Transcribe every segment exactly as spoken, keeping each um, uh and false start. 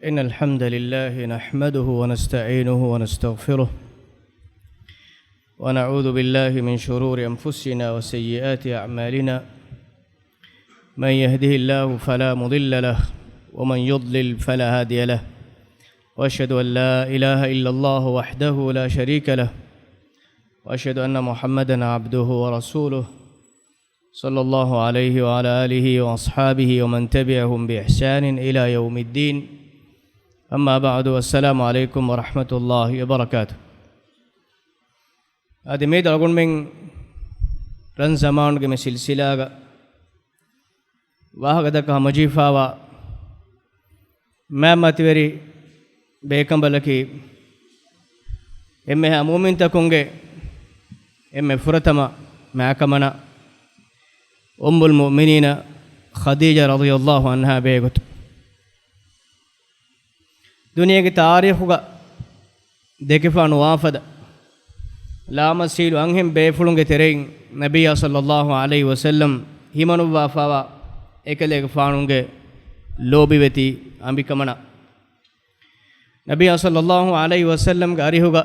إن الحمد لله نحمده ونستعينه ونستغفره، ونعوذ بالله من شرور أنفسنا وسيئات أعمالنا. من يهده الله فلا مضل له، ومن يضلل فلا هادي له. وأشهد أن لا إله إلا الله وحده لا شريك له، وأشهد أن محمدا عبده ورسوله، صلى الله عليه وعلى آله وأصحابه ومن تبعهم بإحسان إلى يوم الدين. أما بعد، السلام عليكم ورحمة الله وبركاته. އަދި މިއަދު އަޅުގަނޑުމެން ރަން ޒަމާނުގެ މި ސިލްސިލާގަ ވާހަކަދައްކަ ހަމަޖެހިފައިވާ މާތް މަތިވެރި ބޭކަނބަލަކީ، އެންމެހާ މުއުމިންތަކުންގެ އެންމެ ފުރަތަމަ މާތްކަމަނާ، އުއްމުލް މުއުމިނީނަ ޚަދީޖާ ރަޟިޔަﷲ ޢަންހާ ބެހޭގޮތުން. ދުނިޔޭގެ ތާރީޚުގަ ދެކިފާ ނުވާފަދަ ލާމަސީލު އަންހެން ބޭފުޅުންގެ ތެރެއިން ނަބިއްޔާ ޞައްލަﷲ ޢަލައިހި ވަސައްލަމް ހިމަނުއްވާފައިވާ އެކަލޭގެފާނުގެ ލޯބިވެތި އަނބިކަމަނާ. ނަބިއްޔާ ޞައްލަﷲ ޢަލައިހި ވަސައްލަމްގެ އަރިހުގަ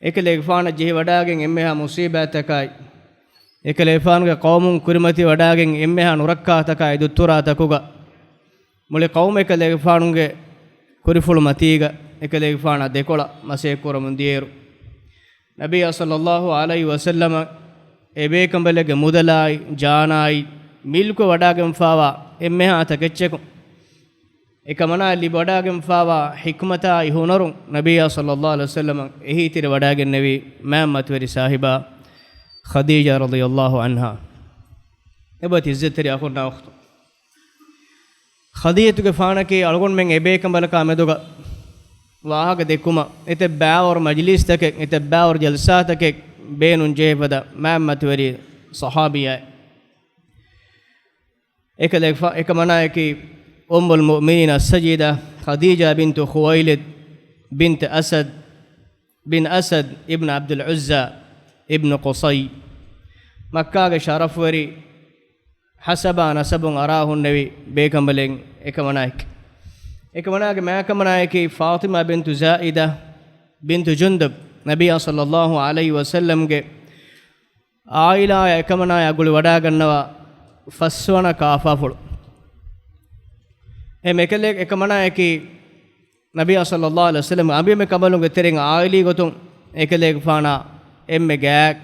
އެކަލޭގެފާނަށް ޖެހިވަޑާގެން އެންމެހާ މުޞީބާތަކާއި، އެކަލޭގެފާނުގެ ޤައުމުން ކުރިމަތިވެވަޑާގެން އެންމެހާ ނުރައްކާތަކާ އެދުއްތުރާތަކުގަ، މުޅި ޤައުމު އެކަލޭގެފާނުގެ ކުރިފުޅު މަތީގަ އެކަލޭގެފާނާ ދެކޮޅަށް މަސައްކަތް ކުރަމުން ދިޔައިރު، ނަބިއްޔާ ޞައްލަﷲ ޢަލައިހި ވަސައްލަމަށް އެބޭކަނބަލެއްގެ މުދަލާއި، ޖާނާއި، މިލްކުވެވަޑާގެންފައިވާ އެންމެހާ ތަކެއްޗަކުން، އެކަމަނާއަށް ލިބިވަޑާގެންފައިވާ ޙިކްމަތާއި ހުނަރުން ނަބިއްޔާ ޞައްލަﷲ ޢަލައިހި ވަސައްލަމަށް އެހީތެރިވަޑާގެންނެވި މާތް މަތިވެރި ސާހިބާ ޚަދީޖާ ރަޟިޔަﷲ ޢަންހާ. އެބަތި އިއްޒަތްތެރި އަޚުންނާ އުޚްތުން، ޚަދީޖަތުގެފާނަކީ އަޅުގަނޑުމެން އެބޭކަނބަލަކާ މެދުގަ ވާހަކަ ދެއްކުމަށް އެތައް ބައިވަރު މަޖިލީސްތަކެއް، އެތައް ބައިވަރު ޖަލްސާތަކެއް ބޭނުން ޖެހޭ ފަދަ މާތް މަތިވެރި ޞަޙާބިއްޔާއެއް. އެކަލޭގެފާ-، އެކަމަނާއަކީ އުއްމުލް މުއުމިނީން އައްސައްޔިދާ ޚަދީޖާ ބިންތު ޚުވައިލިދް ބިންތު އަސަދް ބިން އަސަދް އިބްނު ޢަބްދުލް ޢުއްޒާ އިބްނު ޤުޞައް، މައްކާގެ ޝަރަފުވެރި ޙަސަބާ ނަސަބުން އަރާ ހުންނެވި ބޭކަނބަލެއް އެކަމަނާއެކެ. އެކަމަނާގެ މާތްކަމަނާއަކީ ފާޠިމާ ބިންތު ޒާއިދާ ބިންތު ޖުންދުބް، ނަބިއްޔާ ޞައްލަﷲ ޢަލައިހި ވަސައްލަމްގެ ޢާއިލާއާ އެކަމަނާޔާ ގުޅި ވަޑާގަންނަވާ ފަސްވަނަ ކާފާފުޅު. އެ މެކަލޭ އެކަމަނާއަކީ ނަބިއްޔާ ޞައްލަﷲ ޢަލައިހި ވަސައްލަމް އަނބިމެ ކަނބަލުންގެ ތެރެއިން ޢާއިލީ ގޮތުން އެކަލޭގެފާނާ އެންމެ ގާތް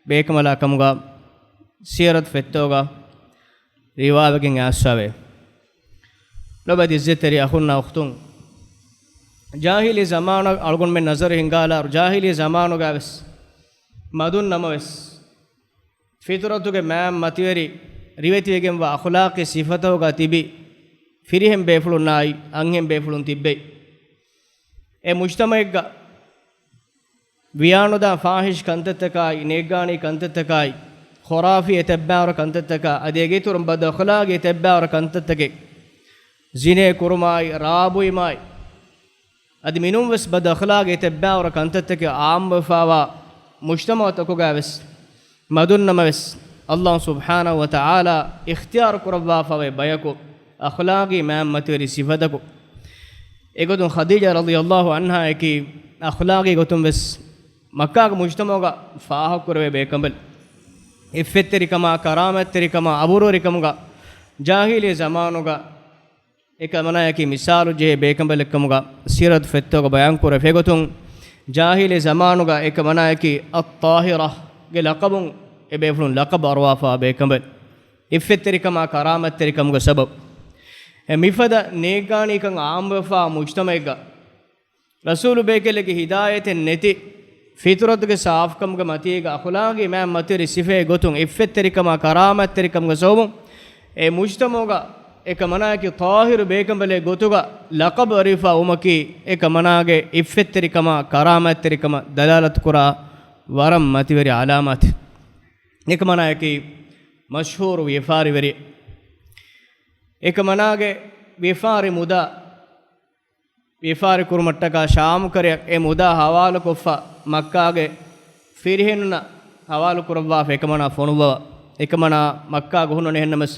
ބޭކަނބަލާ ކަމުގަ ސީރަތު ފެއްތޯގަ ރިވާވެގެން އައިސްފަވޭ. ލޮބުވެތި އިއްޒަތްތެރި އަޚުންނާ އުޚްތުން، ޖާހިލީ ޒަމާނަށް އަޅުގަނޑުމެން ނަޒަރު ހިންގާލާއިރު، ޖާހިލީ ޒަމާނުގަވެސް މަދުން ނަމަވެސް، ފިޠުރަތުގެ މާތް މަތިވެރި ރިވެތިވެގެންވާ އަޚުލާޤީ ސިފަތަކުގަ ތިބި ފިރިހެން ބޭފުޅުންނާއި އަންހެން ބޭފުޅުން ތިއްބެވި. އެ މުޖްތަމަޢެއްގަ ވިޔާނުދާ ފާޙިޝް ކަންތައްތަކާއި، ނޭއްގާނީ ކަންތައްތަކާއި، ޚުރާފީ އެތައްބައިވަރު ކަންތައްތަކާ އަދި އޭގެއިތުރުން ބަދު އަޚުލާޤީ އެތައްބައިވަރު ކަންތައްތަކެއް، ޒިނޭ ކުރުމާއި، ރާބުއިމާއި، އަދި މިނޫންވެސް ބަދު އަޚުލާޤީ އެތައްބައިވަރު ކަންތައްތަކެއް ޢާއްމުވެފައިވާ މުޖްތަމަޢުތަކުގަވެސް މަދުން ނަމަވެސް، ﷲ ސުބްޙާނަހޫ ވަތަޢާލާ އިޚްތިޔާރު ކުރައްވާފަވޭ ބަޔަކު އަޚުލާޤީ މާތް މަތިވެރި ސިފަތަކު. އެގޮތުން ޚަދީޖާ ރަޟިޔަﷲ ޢަންހާއަކީ އަޚުލާޤީ ގޮތުން ވެސް މައްކާގެ މުޖްތަމަޢުގަ ފާހަގަކުރެވޭ ބޭކަނބަލެއް. އިއްފަތްތެރިކަމާ، ކަރާމަތްތެރިކަމާ، އަބުރުވެރިކަމުގަ ޖާހިލީ ޒަމާނުގަ އެކަމަނާއަކީ މިސާލު ޖެހޭ ބޭކަނބަލެއްކަމުގަ ސީރަތު ފެއްތޯގަ ބަޔާންކުރެވޭ ގޮތުން، ޖާހިލީ ޒަމާނުގަ އެކަމަނާއަކީ އައްޠާހިރާގެ ލަޤަބުން އެބޭފުޅުން ލަޤަބު އަރުވާފައިވާ ބޭކަނބަލެއް. އިއްފަތްތެރިކަމާ ކަރާމަތްތެރިކަމުގެ ސަބަބު. އެ މިފަދަ ނޭއްގާނީކަން ޢާއްމުވެފައިވާ މުޖްތަމަޢެއްގަ ރަސޫލު ބޭކަލެއްގެ ހިދާޔަތެއް ނެތި، ފިޠުރަތުގެ ސާފުކަމުގެ މަތީގަ އަޚުލާޤީ މާތް މަތިވެރި ސިފައެއް ގޮތުން އިއްފަތްތެރިކަމާ ކަރާމަތްތެރިކަމުގެ ސަބަބުން އެ މުޖްތަމަޢުގަ އެކަމަނާއަކީ ޠާހިރު ބޭކަނބަލެއް ގޮތުގަ ލަޤަބު އަރުވިފަ ވުމަކީ އެކަމަނާގެ އިއްފަތްތެރިކަމާ ކަރާމަތްތެރިކަމަށް ދަލާލަތުކުރާ ވަރަށް މަތިވެރި ޢަލާމާތެއް. އެކަމަނާއަކީ މަޝްހޫރު ވިޔަފާރިވެރި. އެކަމަނާގެ ވިޔަފާރި މުދާ ވިޔަފާރި ކުރުމަށްޓަކާ ޝާމު ކަރައަށް އެ މުދާ ހަވާލުކޮށްފަ މައްކާގެ ފިރިހެނުންނަށް ހަވާލު ކުރައްވާފަ އެކަމަނާ ފޮނުއްވަވާ. އެކަމަނާ މައްކާގަ ހުންނަން އެހެންނަމަސް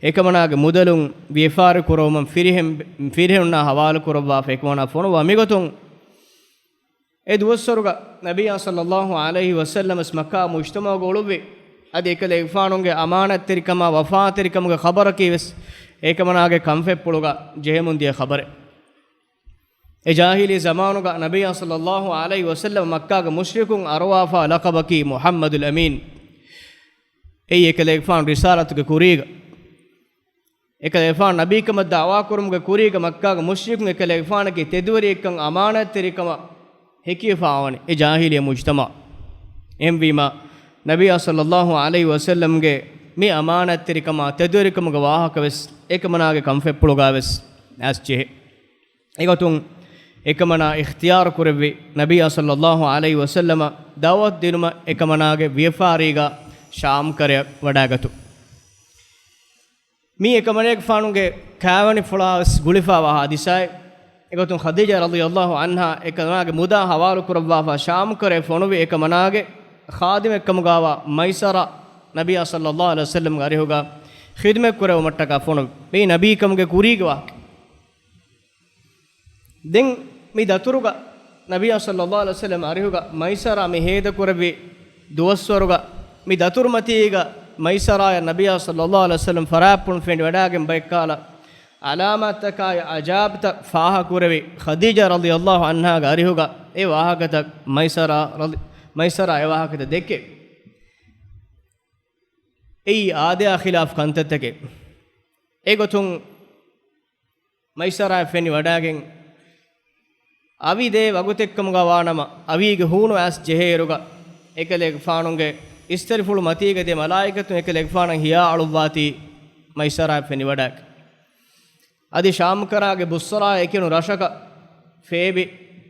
އެކަމަނާގެ މުދަލުން ވިޔަފާރި ކުރައްވުމަށް ފިރިހެން، ފިރިހެނުންނާ ހަވާލު ކުރައްވާފަ އެކަމަނާ ފޮނުވާ މިގޮތުން، އެ ދުވަސްވަރުގަ ނަބިއްޔާ ޞައްލައްލާހު ޢަލައިހި ވަސައްލަމަ ވެސް މައްކާ މުޖްތަމަޢުގަ އުޅުއްވި. އަދި އެކަލޭގެފާނުގެ އަމާނާތްތެރިކަމާ ވަފާތެރިކަމުގެ ޚަބަރަކީ ވެސް އެކަމަނާގެ ކަންފަތްޕުޅުގަ ޖެހެމުންދިޔަ ޚަބަރެއް. އެ ޖާހިލީ ޒަމާނުގަ ނަބިއްޔާ ޞައްލައްލާހު ޢަލައިހި ވަސައްލަމަ މައްކާގަ މުޝްރިކުން އަރުވާފާ ލަޤަބަކީ މުޙައްމަދުލް އަމީން. އެއީ އެކަލޭގެފާނު ރިސާލަތުގެ ކުރީގަ، އެކަލޭގެފާނު ނަބީކަމަށް ދަޢުވާކުރުމުގެ ކުރީގަ މައްކާގެ މުޝްރިކުން އެކަލޭގެފާނަކީ ތެދުވެރިއެއްކަން އަމާނާތްތެރިކަމަށް ހެކިވެފާވަނީ އެ ޖާހިލިއްޔަ މުޖްތަމަޢު. އެހެންވީމާ، ނަބިއްޔާ ޞައްލައްލާހު ޢަލައިހި ވަސައްލަމްގެ މި އަމާނާތްތެރިކަމާ ތެދުވެރިކަމުގެ ވާހަކަ ވެސް އެކަމަނާގެ ކަންފަތްޕުޅުގަ ވެސް އައިސް ޖެހޭ. އެގޮތުން އެކަމަނާ އިޚްތިޔާރު ކުރެއްވި ނަބިއްޔާ ޞައްލައްލާހު ޢަލައިހި ވަސައްލަމަ ދަޢުވަތު ދިނުމަށް އެކަމަނާގެ ވިޔަފާރީގަ ޝާމް ކަރަޔަށް ވަޑާގަތުން. މީ އެކަމަނާގެފާނުގެ ކާވެނިފުޅާ ވެސް ގުޅިފާވާ ޙާދިސާއެއް. އެގޮތުން ޚަދީޖާ ރަޟިޔައްލާހު ޢަންހާ އެކަމަނާގެ މުދާ ހަވާލު ކުރައްވާފަ ޝާމް ކަރަޔަށް ފޮނުވި އެކަމަނާގެ ޚާދިމެއްކަމުގަވާ މައިސަރާ ނަބިއްޔާ ޞައްލައްލާހު ޢަލައިހި ވަސައްލަމްގެ އަރިހުގަ ޚިދުމަތް ކުރެއްވުމަށްޓަކާ ފޮނުވި. މީ ނަބީކަމުގެ ކުރީގެ ވާހަކަ. ދެން މި ދަތުރުގަ ނަބިއްޔާ ޞައްލައްލާހު ޢަލައިހި ވަސައްލަމް އަރިހުގަ މައިސަރާ މި ހޭދަކުރެއްވި ދުވަސްވަރުގަ މި ދަތުރުމަތީގަ މައިސަރާޔަށް ނަބިއްޔާ ޞައްލައްލާހު ޢަލައިހި ވަސައްލަމް ފަރާތްޕުޅުން ފެނިވަޑާގެން ބައެއްކާލަ ޢަލާމާތްތަކާއި ޢަޖާއިބުތައް ފާހަގަކުރެވި ޚަދީޖާ ރަޟިޔައްލާހު ޢަންހާގެ އަރިހުގަ އެ ވާހަކަތައް މައިސަރާ ރަޟި-، މައިސަރާ އެ ވާހަކަތައް ދެއްކެވި. އެއީ އާދަޔާ ޚިލާފު ކަންތައްތަކެއް. އެގޮތުން މައިސަރާ ފެނިވަޑާގެން އަވި ދޭ ވަގުތެއްކަމުގަ ވާނަމަ، އަވީގެ ހޫނު އައިސް ޖެހޭއިރުގަ، އެކަލޭގެފާނުގެ އިސްތަށިފުޅު މަތީގަ ދެ މަލާއިކަތުން އެކަލޭގެފާނަށް ހިޔާ އަޅުއްވާތީ މައިސަރާ ފެނިވަޑާގެން. އަދި ޝާމްކަރާގެ ބުއްސަރާ އެކިނު ރަށަކަށް ފޭބި،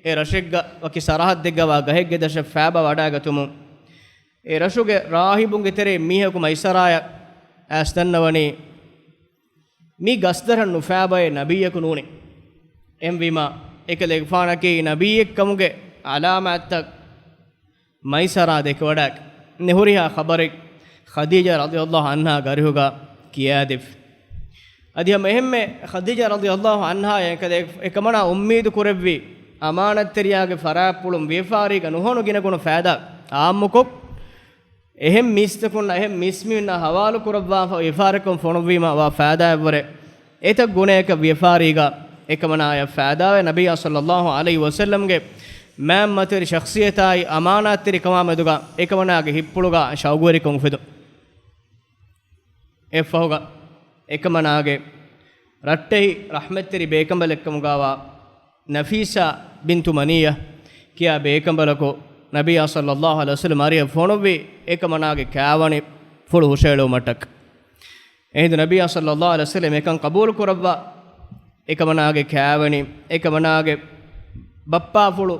އެ ރަށެއްގަ ވަކި ސަރަހައްދެއްގަވާ ގަހެއްގެ ދަށަށް ފާބަ ވަޑާގަތުމުން، އެ ރަށުގެ ރާހިބުންގެ ތެރެއިން މީހަކު މައިސަރާޔަށް އައިސް ދަންނަވަނީ، މި ގަސްދަށަށް ނުފާބައޭ ނަބިއްޔަކު ނޫނޭ. އެހެންވީމާ، އެކަލޭގެފާނަކީ ނަބިއްޔެއްކަމުގެ އަލާމާތްތައް މައިސަރާ ދެކެވަޑާ ނެ ހުރިހާ ޚަބަރެއް ޚަދީޖާ ރަޟިޔައްލާހު ޢަންހާގެ އަރިހުގަ ކިޔާދެއްވި. އަދި ހަމަ އެހެންމެ ޚަދީޖާ ރަޟިޔައްލާހު ޢަންހާ އެކަލޭ-، އެކަމަނާ އުއްމީދު ކުރެއްވި އަމާނަތްތެރިޔާގެ ފަރާތްޕުޅުން ވިޔަފާރީގަ ނުހަނު ގިނަގުނަ ފައިދާ އާއްމުކޮށް، އެހެން މީސްތަކުންނަށް އެހެން މީސްމީހުންނާ ހަވާލު ކުރައްވާފަ ވިޔަފާރިކޮށް ފޮނުއްވީމަ ވާ ފައިދާއަށްވުރެ އެތައް ގުނަޔަކަށް ވިޔަފާރީގަ އެކަމަނާޔަށް ފައިދާވެ ނަބިއްޔާ ޞައްލައްލާހު ޢަލައިހި ވަސައްލަމްގެ މާތް މަތިވެރި ޝަޚްޞިއްޔަތާއި އަމާނާތްތެރިކަމާ މެދުގަ އެކަމަނާގެ ހިތްޕުޅުގަ ޝައުގުވެރިކަން އުފެދުން. އެއަށްފަހުގަ އެކަމަނާގެ ރައްޓެހި ރަޙްމަތްތެރި ބޭކަނބަލެއްކަމުގަވާ ނަފީސާ ބިންތު މަނިއްޔަ ކިޔާ ބޭކަނބަލަކު ނަބިއްޔާ ޞައްލައްލާހު ޢަލައިހި ވަސައްލަމް އަރިހަށް ފޮނުއްވި އެކަމަނާގެ ކާވަނި ފުޅު ހުށައެޅުވުމަށްޓަކަ. އެހިނދު ނަބިއްޔާ ޞައްލައްލާހު ޢަލައިހި ވަސައްލަމް އެކަން ޤަބޫލު ކުރައްވާ، އެކަމަނާގެ ކާވަނި، އެކަމަނާގެ ބައްޕާފުޅު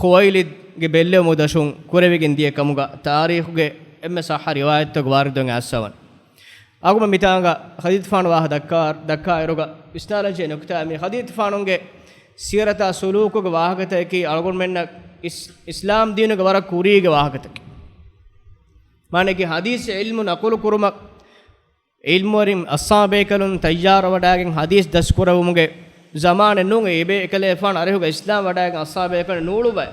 ޚުވައިލިދްގެ ބެއްލެވުމުގެ ދަށުން ކުރެވިގެން ދިޔަ ކަމުގަ ތާރީޚުގެ އެންމެ ޞައްޙަ ރިވާޔަތްތަކު ވާރިދުވެގެން އައިސްފަވަން. އަޅުގަނޑު މިތާނގަ ޚަދީޖަތުފާނު ވާހަ ދައްކާ، ދައްކާއިރުގަ ވިސްނާލަންޖެހޭ ނުކުތާ މި ޚަދީޖަތުފާނުގެ ސީރަތާ ސުލޫކުގެ ވާހަކަތަކަކީ އަޅުގަނޑުމެންނަށް އިސް-، އިސްލާމް ދީނުގެ ވަރަށް ކުރީގެ ވާހަކަތަކެއް. މާނައަކީ ޙަދީޘް ޢިލްމު ނަޤުލު ކުރުމަށް ޢިލްމުވެރިން އަޞްޙާބޭކަލުން ތައްޔާރުވަޑާގެން ޙަދީޘް ދަސްކުރެވުމުގެ ޒަމާނެއް ނޫން އެބޭ، އެކަލޭފާނު އަރިހުގަ އިސްލާމް ވަޑާގެން އަޞްޙާބޭކަލުން ނޫޅުއްވައި.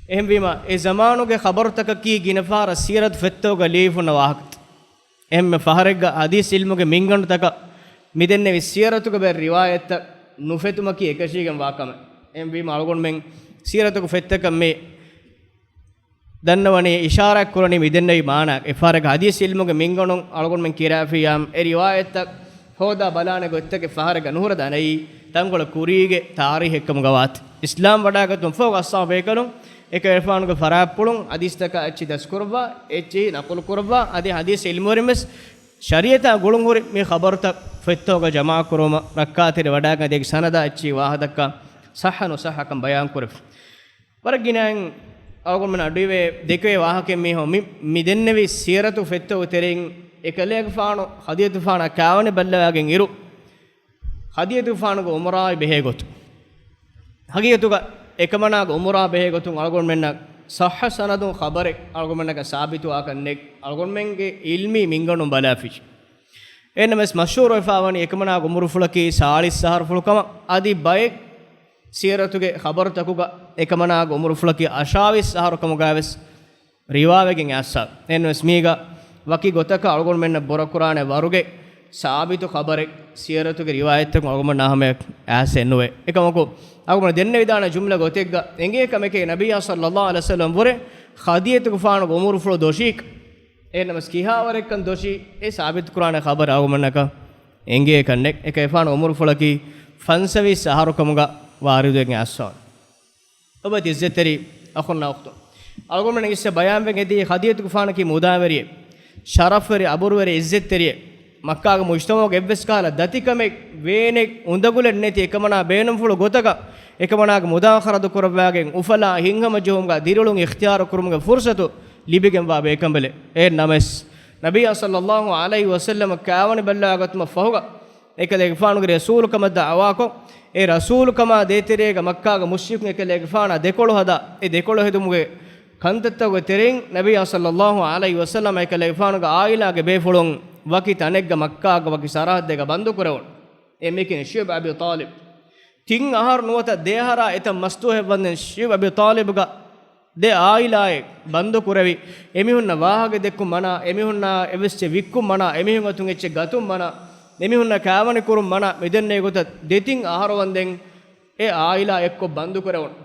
އެހެންވީމާ، އެ ޒަމާނުގެ ޚަބަރުތަކަކީ ގިނަ ފަހަރަށް ސީރަތު ފޮތްތަކުގަ ލިޔެފަ ހުންނަ ވާހަކަތައް. އެންމެ ފަހަރެއްގަ ޙަދީޘް ޢިލްމުގެ މިންގަނޑުތަކަށް މިދެންނެވި ސީރަތުގެ ބެ ރިވާޔަތްތައް ނުފެތުމަކީ އެކަށީގެން ވާ ކަމެއް. އެހެންވީމަ އަޅުގަނޑުމެން ސީރަތުގެ ފޮތްތަކަށް މި ދަންނަވަނީ، އިޝާރާތް ކުރަނީ މިދެންނެވި މާނާ. އެ ފަހަރެއްގަ ޙަދީޘް ޢިލްމުގެ މިންގަނޑުން އަޅުގަނޑުމެން ކިރާފިޔާމް އެ ރިވާޔަތްތައް ހޯދާ ބަލާނެ ގޮތްތަކެއް ފަހަރެއްގަ ނުހުރެދާނެ. އެއީ ތަންކޮޅެއް ކުރީގެ ތާރީޚެއްކަމުގަ ވާތީ. އިސްލާމް ވަޑާގަތުން ފަހު އަޞްޙާބޭކަލުން އެކަލޭފާނުގެ ފަރާތްޕުޅުން ޙަދީޘްތަކާ އެއްޗިހި ދަސްކުރައްވާ، އެއްޗިހި ނަޤުލު ކުރައްވާ، އަދި ޙަދީޘް ޢިލްމުވެރިން ވެސް ޝަރީޢަތާ ގުޅުންހުރި މި ޚަބަރުތައް ފޮތްތަކުގަ ޖަމާކުރުމަށް ރައްކާތެރި ވަޑާގެން އަދި ސަނަދާ އެއްޗިހި ވާހަ ދައްކާ ޞައްޙަ ނުޞައްޙަކަން ބަޔާންކުރެވި. ވަރަށް ގިނައިން އަޅުގަނޑުމެން އަޑުއިވޭ ދެކެވޭ ވާހަކައެއް މީހުން މި، މި ދެންނެވި ސީރަތު ފޮތްތަކުގެ ތެރެއިން އެކަލޭގެފާނު ޚަދީޖަތުފާނަށް ކާވަނި ބައްލަވާގެން އިރު، ޚަދީޖަތުފާނުގެ އުމުރާއި ބެހޭ ގޮތު. ޙަޤީޤަތުގަ އެކަމަނާގެ އުމުރާ ބެހޭ ގޮތުން އަޅުގަނޑުމެންނަށް ޞައްޙަ ސަނަދުން ޚަބަރެއް އަޅުގަނޑުމެންނަކަށް ސާބިތުވާކަށް ނެތް. އަޅުގަނޑުމެންގެ ޢިލްމީ މިންގަނޑުން ބަލާފިށި. އެހެންނަމަވެސް މަޝްހޫރުވެފާވަނީ އެކަމަނާގެ އުމުރުފުޅަކީ ސާޅީސް އަހަރުފުޅު ކަމަށް. އަދި ބައެއް ސިޔަރަތުގެ ޚަބަރުތަކުގަ އެކަމަނާގެ އުމުރުފުޅަކީ އަށާވީސް އަހަރު ކަމުގައިވެސް ރިވާވެގެން އައިސްފަ. އެހެންނަމަވެސް މީގަ ވަކި ގޮތަކަށް އަޅުގަނޑުމެންނަށް ބުރަކުރާނެ ވަރުގެ ސާބިތު ޚަބަރެއް ސިޔަރަތުގެ ރިވާޔަތްތަކުން އަޅުގަނޑުމެންނާ ހަމަޔަށް އައިސް އެއްނުވޭ. އެކަމަކު، އަޅުގަނޑު ދެންނެވިދާނެ ޖުމްލަ ގޮތެއްގަ އެނގޭ ކަމެކޭ، ނަބިއްޔާ ޞައްލައްލާހު ޢަލައިހި ވަސައްލަމަ ވުރެ ޚަދީޖަތުގެފާނުގެ އުމުރުފުޅު ދޮށީ. އެހެންނަމަވެސް ކިހާވަރެއްކަން ދޮށީ އެ ސާބިތުކުރާނެ ޚަބަރެއް އަޅުގަނޑުމެންނަކަށް އެނގޭކަށްނެއް. އެކަލޭގެފާނުގެ އުމުރުފުޅަކީ ފަންސަވީސް އަހަރު ކަމުގަ ވާރިދުވެގެން އައިސްފަ. އުބައިދު އިއްޒަތްތެރި އަޚުންނާ އުޚްތުން، އަޅުގަނޑުމެން އިސްވެ ބަޔާންވެގެން އެދިޔަ ޚަދީޖަތުގެފާނަކީ މުދާވެރިއެއް، ޝަރަފްވެރި، އަބުރުވެރި، އިއްޒަތްތެރިއެއް. މައްކާގެ މުޖްތަމަޢުގެ އެއްވެސް ކަހަލަ ދަތިކަމެއް، ވޭނެއް، އުނދަގުލެއް ނެތި އެކަމަނާ ބޭނުންފުޅު ގޮތަކަށް އެކަމަނާގެ މުދާ ޚަރަދު ކުރައްވާގެން އުފަލާ ހިތްހަމަޖެހުމުގަ ދިރިއުޅުން އިޚްތިޔާރު ކުރުމުގެ ފުރުޞަތު ލިބިގެންވާ ބޭކަނބަލެއް. އެހެން ނަމަވެސް، ނަބިއްޔާ ޞައްލައްލާހު ޢަލައިހި ވަސައްލަމަ ކާވަނި ބައްލަވާގަތުމަށް ފަހުގަ، އެކަލޭގެފާނުގެ ރަސޫލުކަމަށް ދަޢުވާކޮށް، އެ ރަސޫލުކަމާ ދޭތެރޭގަ މައްކާގެ މުޝްރިކުން އެކަލޭގެފާނާ ދެކޮޅު ހަދާ، އެ ދެކޮޅު ހެދުމުގެ ކަންތައްތަކުގެ ތެރެއިން ނަބިއްޔާ ޞައްލައްލާހު ޢަލައިހި ވަސައްލަމަ އެކަލޭގެފާނުގެ ޢާއިލާގެ ބޭފުޅުން ވަކި ތަނެއްގަ މައްކާގެ ވަކި ސަރަހައްދެއްގަ ބަންދު ކުރެވުނު. އެ މީކީ ޝިޢުބް އަބީ ޠާލިބް. ތިން އަހަރު ނުވަތަ ދެ އަހަރާ އެތައް މަސްދުވަހެއް ވަންދެން ޝިޢުބް އަބީ ޠާލިބްގަ ދެ އާއިލާއެއް ބަންދު ކުރެވި، އެމީހުންނަށް ވާހަކަ ދެއްކުން މަނާ، އެމީހުންނާ އެއްވެސް އެއްޗެއް ވިއްކުން މަނާ، އެމީހުން އަތުން އެއްޗެއް ގަތުން މަނާ، އެމީހުންނަށް ކާވަނި ކުރުން މަނާ، މިދެންނެވި ގޮތަށް ދެތިން އަހަރު ވަންދެން އެ އާއިލާ އެއްކޮށް ބަންދު ކުރެވުނު.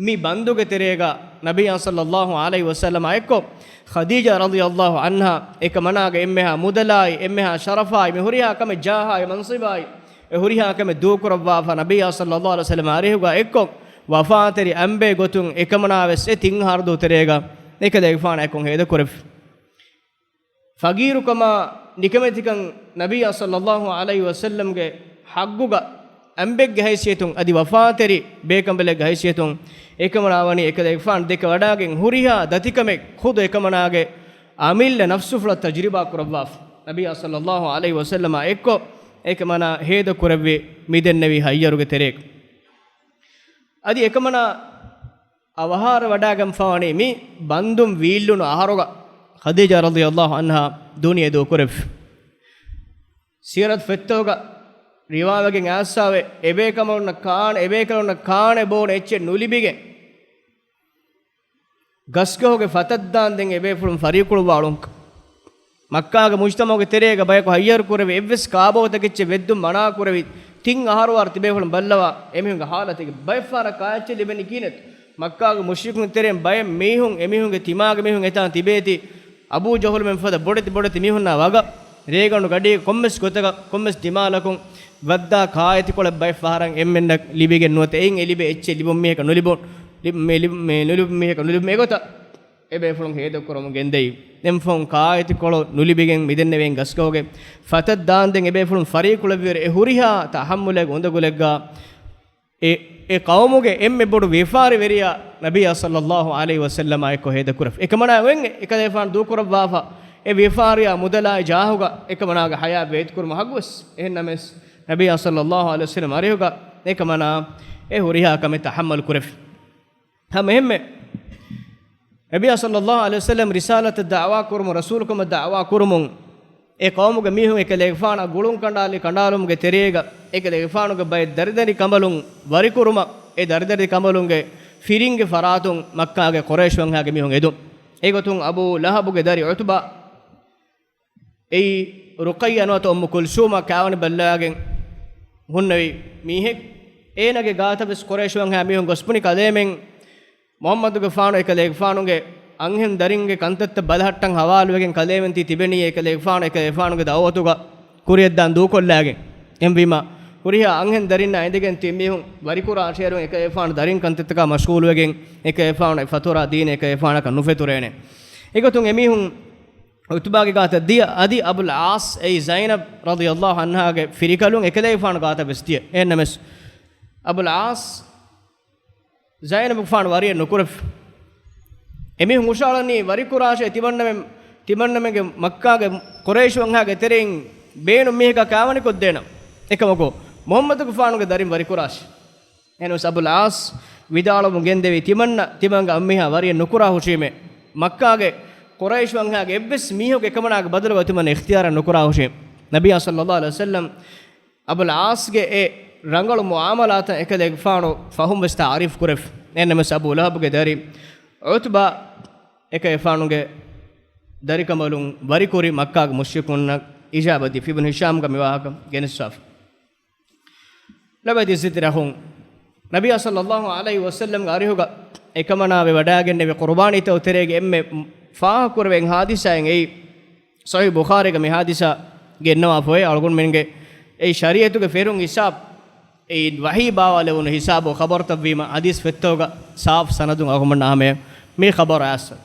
މި ބަންދުގެ ތެރޭގަ ނަބިއްޔާ ޞައްލައްލާހު ޢަލައިހި ވަސައްލަމާ އެއްކޮށް، ޚަދީޖާ ރަޟިޔައްލާހު ޢަންހާ އެކަމަނާގެ އެންމެހާ މުދަލާއި، އެންމެހާ ޝަރަފާއި، މި ހުރިހާ ކަމެއް ޖާހާއި މަންޞިބާއި، އެ ހުރިހާ ކަމެއް ދޫކުރައްވާފަ، ނަބިއްޔާ ޞައްލައްލާހު ޢަލައިހި ވަސައްލަމާ އަރިހުގަ އެއްކޮށް، ވަފާތެރި އަނބޭ ގޮތުން އެކަމަނާވެސް އެ ތިން އަހަރު ދުވަހު ތެރޭގަ އެކަލޭގެފާނާ އެއްކޮށް ހޭދަކުރެއްވި. ފަގީރުކަމާ، ނިކަމެތިކަން، ނަބިއްޔާ ޞައްލައްލާހު ޢަލައިހި ވަސައްލަމްގެ ޙައްޤުގަ އަނބެއްގެ ހައިސިއްޔަތުން އަދި ވަފާތެރި ބޭކަނބަލެއްގެ ހައިސިއްޔަތުން އެކަމަނާ ވަނީ އެކަލޭގެފާނު ދެކެ ވަޑާގެން ހުރިހާ ދަތިކަމެއް ޚުދު އެކަމަނާގެ އަމިއްލަ ނަފްސުފުޅަށް ތަޖުރިބާ ކުރައްވާފަ. ނަބިއްޔާ ޞައްލައްލާހު ޢަލައިހި ވަސައްލަމާ އެއްކޮށް އެކަމަނާ ހޭދަ ކުރެއްވި މިދެންނެވި ހައްޔަރުގެ ތެރޭގަ. އަދި އެކަމަނާ އަވަހާރަވަޑާގެންފަވަނީ މި ބަންދުން ވީއްލުނު އަހަރުގަ ޚަދީޖާ ރަޟިޔައްލާހު ޢަންހާ ދުނިޔެ ދޫކުރެއްވި. ސީރަތު ފޮތްތަކުގަ ރިވާވެގެން އައިސްފަވޭ، އެބޭކަލުންނަށް ކާން، އެބޭކަލުންނަށް ކާނެ ބޯނެ އެއްޗެއް ނުލިބިގެން، ގަސްގަހުގެ ފަތަށްދާންދެން އެބޭފުޅުން ފަރީކުޅުވާޅުން. މައްކާގެ މުޖްތަމަޢުގެ ތެރޭގަ ބަޔަކު ހައްޔަރު ކުރެވި، އެއްވެސް ކާބޯތަކެއްޗެއް ވެއްދުން މަނާ ކުރެވި، ތިން އަހަރުވާރު ތިބޭފުޅުން ބައްލަވާ، އެމީހުންގެ ހާލަތެއް ބައެއްފަހަރަށް ކާއެއްޗެއް ލިބެނީ ކީނެތް؟ މައްކާގެ މުޝްރިކުން ތެރެއިން ބައެއް މީހުން، އެމީހުންގެ ތިމާގެ މީހުން އެތާން ތިބޭތީ، އަބޫ ޖަހުލުމެން ފަދަ ބޮޑެތި ބޮޑެތި މީހުންނާ ވަގަށް، ރޭގަނޑު ގަޑީގަ ކޮންމެސް ގޮތަކަށް، ކޮންމެސް ދިމާލަކުން ވައްދާ ކާއެތިކޮޅެއް ބައެއް ފަހަރަށް އެންމެންނަށް ލިބިގެން ނުވަތަ، އެއިން އެ ލިބޭ އެއްޗެއް ލިބުން މީހަކަށް ނުލިބުން، ލިބު-، މި ލިބު-، މި ނުލިބުން މީހަކަށް ނުލިބުން އެގޮތަށް އެބޭފުޅުން ހޭދަކުރަމުން ގެންދައި. އެންފަހުން ކާއެތިކޮޅު ނުލިބިގެން މިދެންނެވި ގަސްގަހުގެ ފަތަށް ދާންދެން އެބޭފުޅުން ފަރީކުޅެއްވިއިރު އެ ހުރިހާ ތަޙައްމުލެއްގެ އުނދަގުލެއްގަ އެ، އެ ޤައުމުގެ އެންމެ ބޮޑު ވިޔަފާރިވެރިޔާ ނަބިއްޔާ ޞައްލައްލާހު ޢަލައިހި ވަސައްލަމާ އެއްކޮށް ހޭދަކުރެފި. އެކަމަނާ އެނގޭ އެކަލޭފާނު ދޫކުރައްވާފަ، އެ ވިޔަފާރިޔާ މުދަލާއި ޖާހުގަ އެކަމަނާގެ ޙަޔާތް ވޭތުކުރުމަށް ޙައްޤުވެސް. އެހެންނަމަވެސް، ނަބިއްޔާ ޞައްލައްލާހު ޢަލައިހި ވަސައްލަމް އަރިހުގަ އެކަމަނާ އެ ހުރިހާ ކަމެއް ތަޙައްމަލް ކުރެފި. ހަމަ އެހެންމެ، ނަބިއްޔާ ޞައްލައްލާހު ޢަލައިހި ވަސައްލަމް ރިސާލަތަށް ދަޢުވާ ކުރުމުން، ރަސޫލުކަމަށް ދަޢުވާ ކުރުމުން، އެ ޤައުމުގެ މީހުން އެކަލޭގެފާނާ ގުޅުން ކަނޑާލި ކަނޑާލުމުގެ ތެރޭގަ، އެކަލޭގެފާނުގެ ބައެއް ދަރިދަރި ކަނބަލުން ވަރިކުރުމަށް، އެ ދަރިދަރި ކަނބަލުންގެ ފިރިންގެ ފަރާތުން މައްކާގެ ޤުރައިޝް ވަންހާގެ މީހުން އެދުން. އެގޮތުން އަބޫ ލަހަބުގެ ދަރި ޢުތުބާ، އެއީ ރުޤައްޔާ ނުވަތަ އުއްމު ކުލްސޫމާ ކާވަނި ބައްލަވާގެން ހުންނެވި މީހެއް. އޭނާގެ ގާތަށް ވެސް ޤުރައިޝް ވަންހާ މީހުން ގޮސް ބުނި ކަލޭމެން މުޙައްމަދުގެފާނު އެކަލޭގެފާނުގެ އަންހެން ދަރިންގެ ކަންތައްތައް ބަލަހައްޓަން ހަވާލުވެގެން ކަލޭމެން ތި ތިބެނީ އެކަލޭގެފާނު، އެކަލޭގެފާނުގެ ދަޢުވަތުގަ ކުރިއަށްދާން ދޫކޮށްލާގެން. އެހެންވީމާ، ހުރިހާ އަންހެން ދަރިންނާ އިނދެގެން ތި މީހުން ވަރިކުރާށޭ، އެކަލޭގެފާނު ދަރިން ކަންތައްތަކާ މަޝްޣޫލުވެގެން، އެކަލޭގެފާނު އެ ފަތުރާ ދީން އެކަލޭގެފާނަކަށް ނުފެތުރޭނެ. އެގޮތުން އެމީހުން ޢުތުބާގެ ގާތަށް ދިޔަ. އަދި އަބުލް ޢާޞް އެއީ ޒައިނަބް ރަޟިޔައްލާހު ޢަންހާގެ ފިރިކަލުން އެކަލޭގެފާނު ގާތަށް ވެސް ދިޔަ. އެހެންނަމަވެސް، އަބުލް ޢާޞް ޒައިނަބުގެފާނު ވަރިއެއް ނުކުރެފި. އެމީހުން ހުށައަޅަނީ ވަރިކުރާށޭ، ތިމަންނަމެން، ތިމަންނަމެންގެ މައްކާގެ ޤުރައިޝް ވަންހާގެ ތެރެއިން ބޭނުން މީހަކާ ކާވަނިކޮށްދޭނަން. އެކަމަކު، މުޙައްމަދުގެފާނުގެ ދަރިން ވަރިކުރާށޭ. އެހެނަސް އަބުލް ޢާޞް ވިދާޅުވަމުން ގެންދެވީ، ތިމަންނަ ތިމަންގެ އަންމީހާ ވަރިއެއް ނުކުރާ ހުށީމޭ. މައްކާގެ ޤުރައިޝް ވަންހާގެ އެއްވެސް މީހަކު އެކަމަނާގެ ބަދަލުގަ ތިމަން އިޚްތިޔާރެއް ނުކުރާ ހުށީ. ނަބިއްޔާ ޞައްލައްލާހު ޢަލައިހި ވަސައްލަމް އަބުލް ޢާޞްގެ އެ ރަނގަޅު މުޢާމަލާތަށް އެކަލޭގެފާނު ފަހުން ވެސް ތަޢާރީފް ކުރެފި. އެހެންނަމަވެސް އަބޫ ލަހަބްގެ ދަރި ޢުތުބާ އެކަލޭގެފާނުގެ ދަރިކަނބަލުން ވަރިކުރި މައްކާގެ މުޝްރިކުންނަށް އިޖާބަ ދީފި. އިބްނު ހިޝާމްގަ މި ވާހަކަ ގެނެސްފަ. ލަވަތި ޒިތިރަހުން ނަބިއްޔާ ޞައްލައްލާހު ޢަލައިހި ވަސައްލަމްގެ އަރިހުގަ އެކަމަނާ ވެ ވަޑާގެންނެވި ޤުރުބާނީތައް ތެރޭގެ އެންމެ ފާހަގަކުރެވޭ ހާދިސާއެއް އެއީ. ޞަޙީޙު ބުޚާރީގަ މި ހާދިސާ ގެންނަވާފައި އަޅުގަނޑުމެންގެ އެ ޝަރީޢަތުގެ ފެރުން ހިސާބު، އެ ވަޙީ ބާވާލެވުނު ހިސާބު ޚަބަރުތައްވީމަ ޙަދީޘް ފޮތްތަކުގަ ސާފު ސަނަދުން އަޅުގަނޑުމެންނަށް ހަމަޔަށް މި ޚަބަރު އައިސްފަ.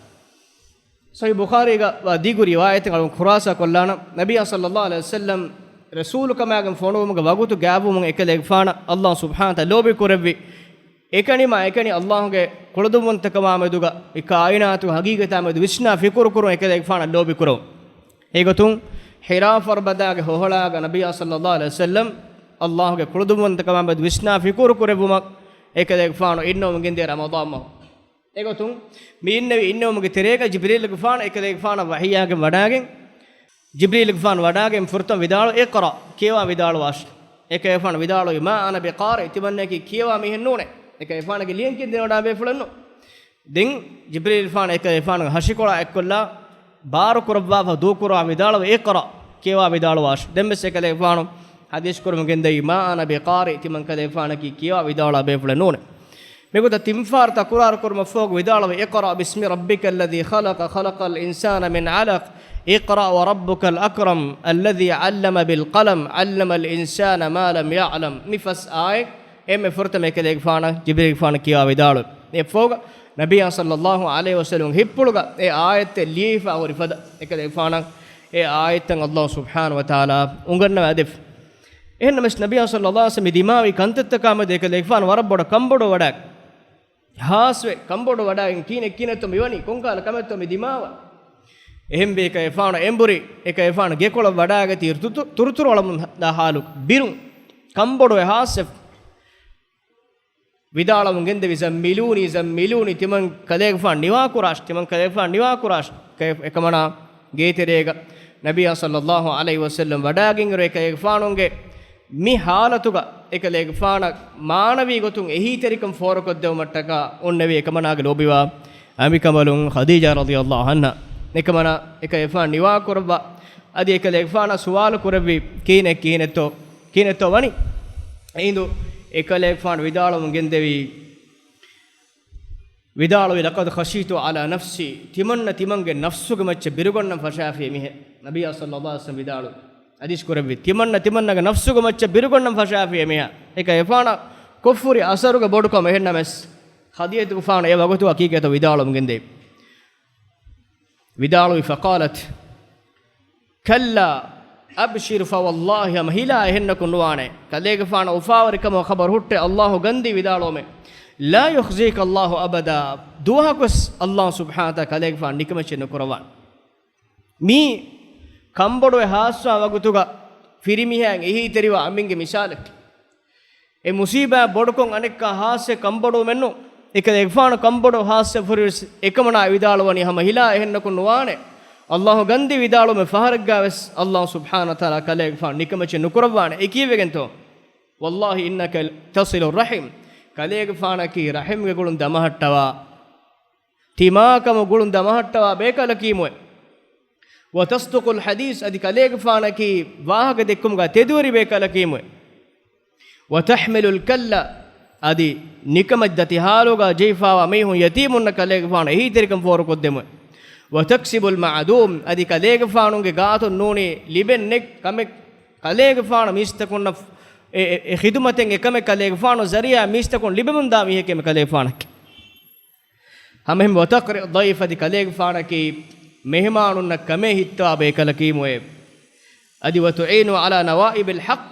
ޞަޙީޙު ބުޚާރީގަ ވާ ދިގު ރިވާޔަތެއް އަޅުން ޚުލާޞާ ކޮށްލާނަން. ނަބިއްޔާ ޞައްލައްލާހު ޢަލައިހި ވަސައްލަމް ރަސޫލުކަމާގެން ފޮނުވުމުގެ ވަގުތު ގާތްވުމުން އެކަލޭގެފާނަށް ﷲ ސުބްޙާނަހޫ ވަތަޢާލާ ލޯބި ކުރެއްވި. އެކަނިމާ އެކަނި ﷲގެ ކުޅަދުންވަންތަކަމާ މެދުގަ އެ ކާއިނާތުގެ ހަގީގަތާ މެދު ވިސްނާ ފިކުރު ކުރުން އެކަލޭގެފާނަށް ލޯބި ކުރެވުން. އެގޮތުން ޙިރާ ފަރުބަދާގެ ހޮހޮޅާގަ ނަބިއްޔާ ޞައްލައްލާހު ޢަލައިހި ވަސައްލަމް ﷲގެ ކުޅަދުންވަންތަކަމާ މެދު ވިސްނާ ފިކުރު ކުރެއްވުމަށް އެކަލޭގެފާނު އިންނަވަމުން ގެންދިޔަ ރަމަޟާން މަހު. އެގޮތުން މި އިންނެވި އިންނެވުމުގެ ތެރޭގަ ޖިބްރީލުގެފާނު އެކަލޭގެފާނަށް ވަޙީއާގެން ވަޑާގެން، ޖިބްރީލުގެފާނު ވަޑާގެން ފުރަތަމަ ވިދާޅު، "اقرأ، ކިޔަވާ ވިދާޅުވާށި." އެކަލޭގެފާނު ވިދާޅުވި، "ما أنا بقارئ، ތިމަންނައަކީ ކިޔަވާ މީހެއް ނޫނޭ." އެކަލޭގެފާނަކީ ލިޔެން ކިޔަން ދެނެވަޑާ ބޭފުޅެއް ނޫން. ދެން ޖިބްރީލުގެފާނު އެކަލޭގެފާނުގެ ހަށިކޮޅާ އެއްކޮށްލާ، ބާރު ކުރައްވާފަ ދޫކުރާ ވިދާޅުވި، "اقرأ، ކިޔަވާ ވިދާޅުވާށި." ދެން ވެސް އެކަލޭގެފާނު ޙަދީޘް ކުރަމުން ގެންދަވީ، "ما أنا بقارئ، ތިމަން ކަލޭގެފާނަކީ ކިޔަވާ ވިދާޅުވާ ބޭފުޅެއް ނޫނޭ." މިގޮތަށް ތިން ފަހަރު ތަކުރާރު ކުރުމަށްފަހު ވިދާޅުވި، "اقرأ باسم ربك الذي خلق، خلق الإنسان من علق، اقرأ وربك الأكرم، الذي علم بالقلم، علم الإنسان ما لم يعلم." މި ފަސް އާޔަތް އެންމެ ފުރަތަމަ އެކަލޭގެފާނަށް ޖިބްރީލުގެފާނު ކިޔަވާ ވިދާޅުވި. އެއަށްފަހުގަ ނަބިއްޔާ ޞައްލައްލާހު ޢަލައިހި ވަސައްލަމް ހިތްޕުޅުގަ އެ އާޔަތްތައް ލިޔެފަ ހުރި ފަދަ އެކަލޭގެފާނަށް އެ އާޔަތްތައް ﷲ ސުބްޙާނަހޫ ވަތަޢާލާ އުނގަންނަވާ ދެއްވި. އެހެންނަމަވެސް ނަބިއްޔާ ޞައްލައްލާހު ޢަލައިހި ވަސައްލަމް މި ދިމާވި ކަންތައްތަކާ މެދު އެކަލޭގެފާނު ވަރަށް ބޮޑަށް ކަންބޮޑުވެ ވަޑާގެން، ހާސްވެ ކަންބޮޑުވެ ވަޑާގެން ކީނެއް ކީނެއްތޯ މިވަނީ، ކޮންކަހަލަ ކަމެއްތޯ މި ދިމާވާ. އެހެންވެ އެކަލޭގެފާނު އެނބުރި، އެކަލޭގެފާނު ގެކޮޅަށް ވަޑާގަތީ ތުރު-، ތުރުތުރު އަޅަމުން ދާ ހާލު ބިރުން ކަންބޮޑުވެ ހާސްވެ ވިދާޅަމުން ގެންދެވި، "زملوني، زملوني، ތިމަން ކަލޭގެފާނު ނިވާކުރާށި، ތިމަން ކަލޭގެފާނު ނިވާކުރާށި." އެކަމަނާ ގޭތެރޭގަ ނަބިއްޔާ ޞައްލައްލާހު ޢަލައިހި ވަސައްލަމް ވަޑާގެން އިރު އެކަލޭގެފާނުގެ މި ހާލަތުގަ އެކަލޭގެފާނަށް މާނަވީ ގޮތުން އެހީތެރިކަން ފޯރުކޮށްދެވުމަށްޓަކާ އޮންނެވި އެކަމަނާގެ ލޯބިވާ އަނބިކަނބަލުން ޚަދީޖާ ރަޟިޔައްލާހު ޢަންހާ. އެކަމަނާ އެކަލޭގެފާނު ނިވާކުރައްވާ އަދި އެކަލޭގެފާނަށް ސުވާލު ކުރެއްވި، ކީނެއް ކީނެއްތޯ، ކީނެއްތޯ ވަނީ؟ އެހިނދު އެކަލޭގެފާނު ވިދާޅުވަމުން ގެންދެވީ، ވިދާޅުވި، "لقد خشيت على نفسي، ތިމަންނަ ތިމަންގެ ނަފްސުގެ މައްޗަށް ބިރުގަންނަން ފަށާފި މީހެއް." ނަބިއްޔާ ޞައްލައްލާހު ޢަލައިހި ވަސައްލަމް ވިދާޅުވި، ޙަދީޘް ކުރެއްވި، "ތިމަންނަ ތިމަންނަގެ ނަފްސުގެ މައްޗަށް ބިރުގަންނަން ފަށާފި މީހާ." އެކަލޭގެފާނަށް ކޮށްފަ ހުރި އަސަރުގެ ބޮޑުކަމަށް. އެހެންނަމަވެސް ޚަދީޖަތުގެފާނު އެ ވަގުތު ޙަޤީޤަތަށް ވިދާޅުވަމުން ގެންދެވި، ވިދާޅުވި، فقالت، "كلا، أبشر فوالله، ހަމަ ހިލާ އެހެންނަކުން ނުވާނެ." ކަލޭގެފާނަށް އުފާވެރިކަމުގެ ޚަބަރު ހުއްޓެ ﷲ ގަންދީ ވިދާޅުވުމެއް، "لا يخزيك الله أبدا"، ދުވަހަކުވެސް ﷲ ސުބްޙާނަހޫ ވަތަޢާލާ ކަލޭގެފާނު ނިކަމެއްޗެއް ނުކުރައްވާނެ. މީ ކަންބޮޑުވެ ހާސްވާ ވަގުތުގަ ފިރިމީހާއިން އެހީތެރިވާ އަނބިންގެ މިސާލެއް. އެ މުސީބާ ބޮޑުކޮށް އަނެއްކާ ހާސްވެ ކަންބޮޑުވުމެއްނު. އެކަލޭގެފާނު ކަންބޮޑު ހާސްވެ ފުރިވެސް އެކަމަނާ ވިދާޅުވަނީ، ހަމަ ހިލާ އެހެންނަކުން ނުވާނެ. ﷲ ގަންދީ ވިދާޅުވުމެއް ފަހަރެއްގާވެސް ﷲ ސުބްޙާނަހޫ ވަތަޢާލާ ކަލޭގެފާނު ނިކަމެއްޗެއް ނުކުރައްވާނެ. އެ ކީއްވެގެންތޯ؟ "والله إنك لتصل الرحم"، ކަލޭގެފާނަކީ ރަޙިމްގެ ގުޅުން ދަމަހައްޓަވާ، ތިމާކަމުގެ ގުޅުން ދަމަހައްޓަވާ ބޭކަލަކީމުއޭ. "وتصدق الحديث"، އަދި ކަލޭގެފާނަކީ ވާހަކަ ދެއްކުމުގަ ތެދުވެރި ބޭކަލަކީމުއޭ. "وتحمل الكلة"، އަދި ނިކަމެތި ދަތި ހާލުގަ ޖެހިފައިވާ މީހުން ޔަތީމުންނަށް ކަލޭގެފާނު އެހީތެރިކަން ފޯރުކޮށްދެމުއޭ. "وتكسب المعدوم"، އަދި ކަލޭގެފާނުގެ ގާތުން ނޫނީ ލިބެން ނެތް ކަމެއް ކަލޭގެފާނު މީސްތަކުންނަށް އެ، އެ، އެ ޚިދުމަތެއް އެކަމެއް ކަލޭގެފާނު ޒަރީޢާ މީސްތަކުން ލިބެމުންދާ މީހެކޭ ކަލޭގެފާނަކީ. ހަމައެހެން "وتقري الضيف"، އަދި ކަލޭގެފާނަކީ މެހެމާނުންނަށް ކަމޭ ހިއްތަވާ ބޭކަލަކީމުއޭ. އަދި "وتعين على نوائب الحق"،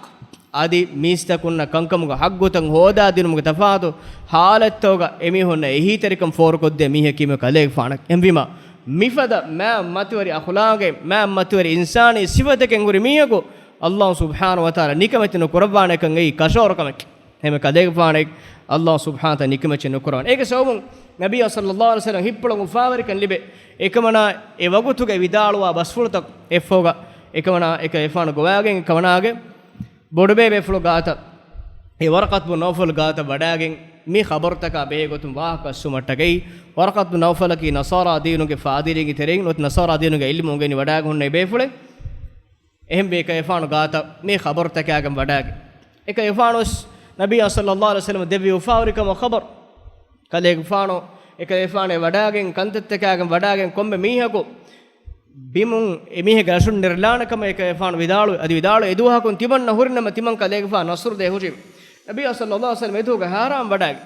އަދި މީސްތަކުންނަށް ކަންކަމުގެ ހައްގުތައް ހޯދާދިނުމުގެ ތަފާތު ހާލަތްތަކުގަ އެމީހުންނަށް އެހީތެރިކަން ފޯރުކޮށްދޭ މީހަކީމު ކަލޭގެފާނަކީ. އެހެންވީމަ، މިފަދަ މާ މަތިވެރި އަޚުލާގެއް، މާ މަތިވެރި އިންސާނީ ސިފަތަކެއް ހުރި މީހަކު ﷲ ސުބްޙާނަހޫ ވަތަޢާލާ ނިކަމެތި ނުކުރައްވާނެކަން އެއީ ކަށަވަރު ކަމެކޭ. އެހެންވެ ކަލޭގެފާނަކީ ﷲ ސުބްޙާނަހޫ ވަތަޢާލާ ނިކަމެތި ނުކުރައްވާނެ. އޭގެ ސަބަބުން ނަބިއްޔާ ޞައްލައްލާހު ޢަލައިހި ވަސައްލަމް ހިއްޕުޅަށް އުފާވެރިކަން ލިބޭ. އެކަމަނާ އެ ވަގުތުގެ ވިދާޅުވާ ބަސްފުޅުތައް އެއަށްފަހުގަ އެކަމަނާ އެކަލޭގެފާނު ގޮވާގެން އެކަމަނާގެ ބޮޑުބޭބޭފުޅު ގާތަށް، އެ ވަރަޤަތު ބުން ނައުފަލު ގާތަށް ވަޑާގެން މި ޚަބަރުތަކާ ބެހޭ ގޮތުން ވާހަކަ އައްސުމަށްޓަކައި، ވަރަޤަތު ބުން ނައުފަލަކީ ނަޞާރާ ދީނުގެ ފާދިރީންގެ ތެރެއިން ނުވަތަ ނަޞާރާ ދީނުގެ ޢިލްމު އުނގެނި ވަޑާގެން ހުންނެވި ބޭފުޅެއް. އެހެންވެ އެކަލޭގެފާނު ގާތަށް މި ޚަބަރުތަކާގެން ވަޑާގެން، އެކަލޭގެފާނުވެސް ނަބިއްޔާ ޞައްލައްލާހު ޢަލައިހި ވަސައްލަމަ ދެއްވި އުފާވެރިކަމަށް ޚަބަރު. ކަލޭގެފާނު އެކަލޭގެފާނު ވަޑާގެން ކަންތައްތަކާގެން ވަޑާގެން ކޮންމެ މީހަކު ބިމުން އެ މީހެއްގެ ރަށުން ނެރެލާނެ ކަމަށް އެކަލޭގެފާނު ވިދާޅުވި. އަދި ވިދާޅުވި އެދުވަހަކުން ތިމަންނަ ހުރިނަމަ ތިމަން ކަލޭގެފާނު ނަޞްރު ދޭ ހުށި. ނަބިއްޔާ ޞައްލައްލާހު ޢަލައިހި ވަސައްލަމަ އެދުވަހުގަ ހައިރާން ވަޑާގެން،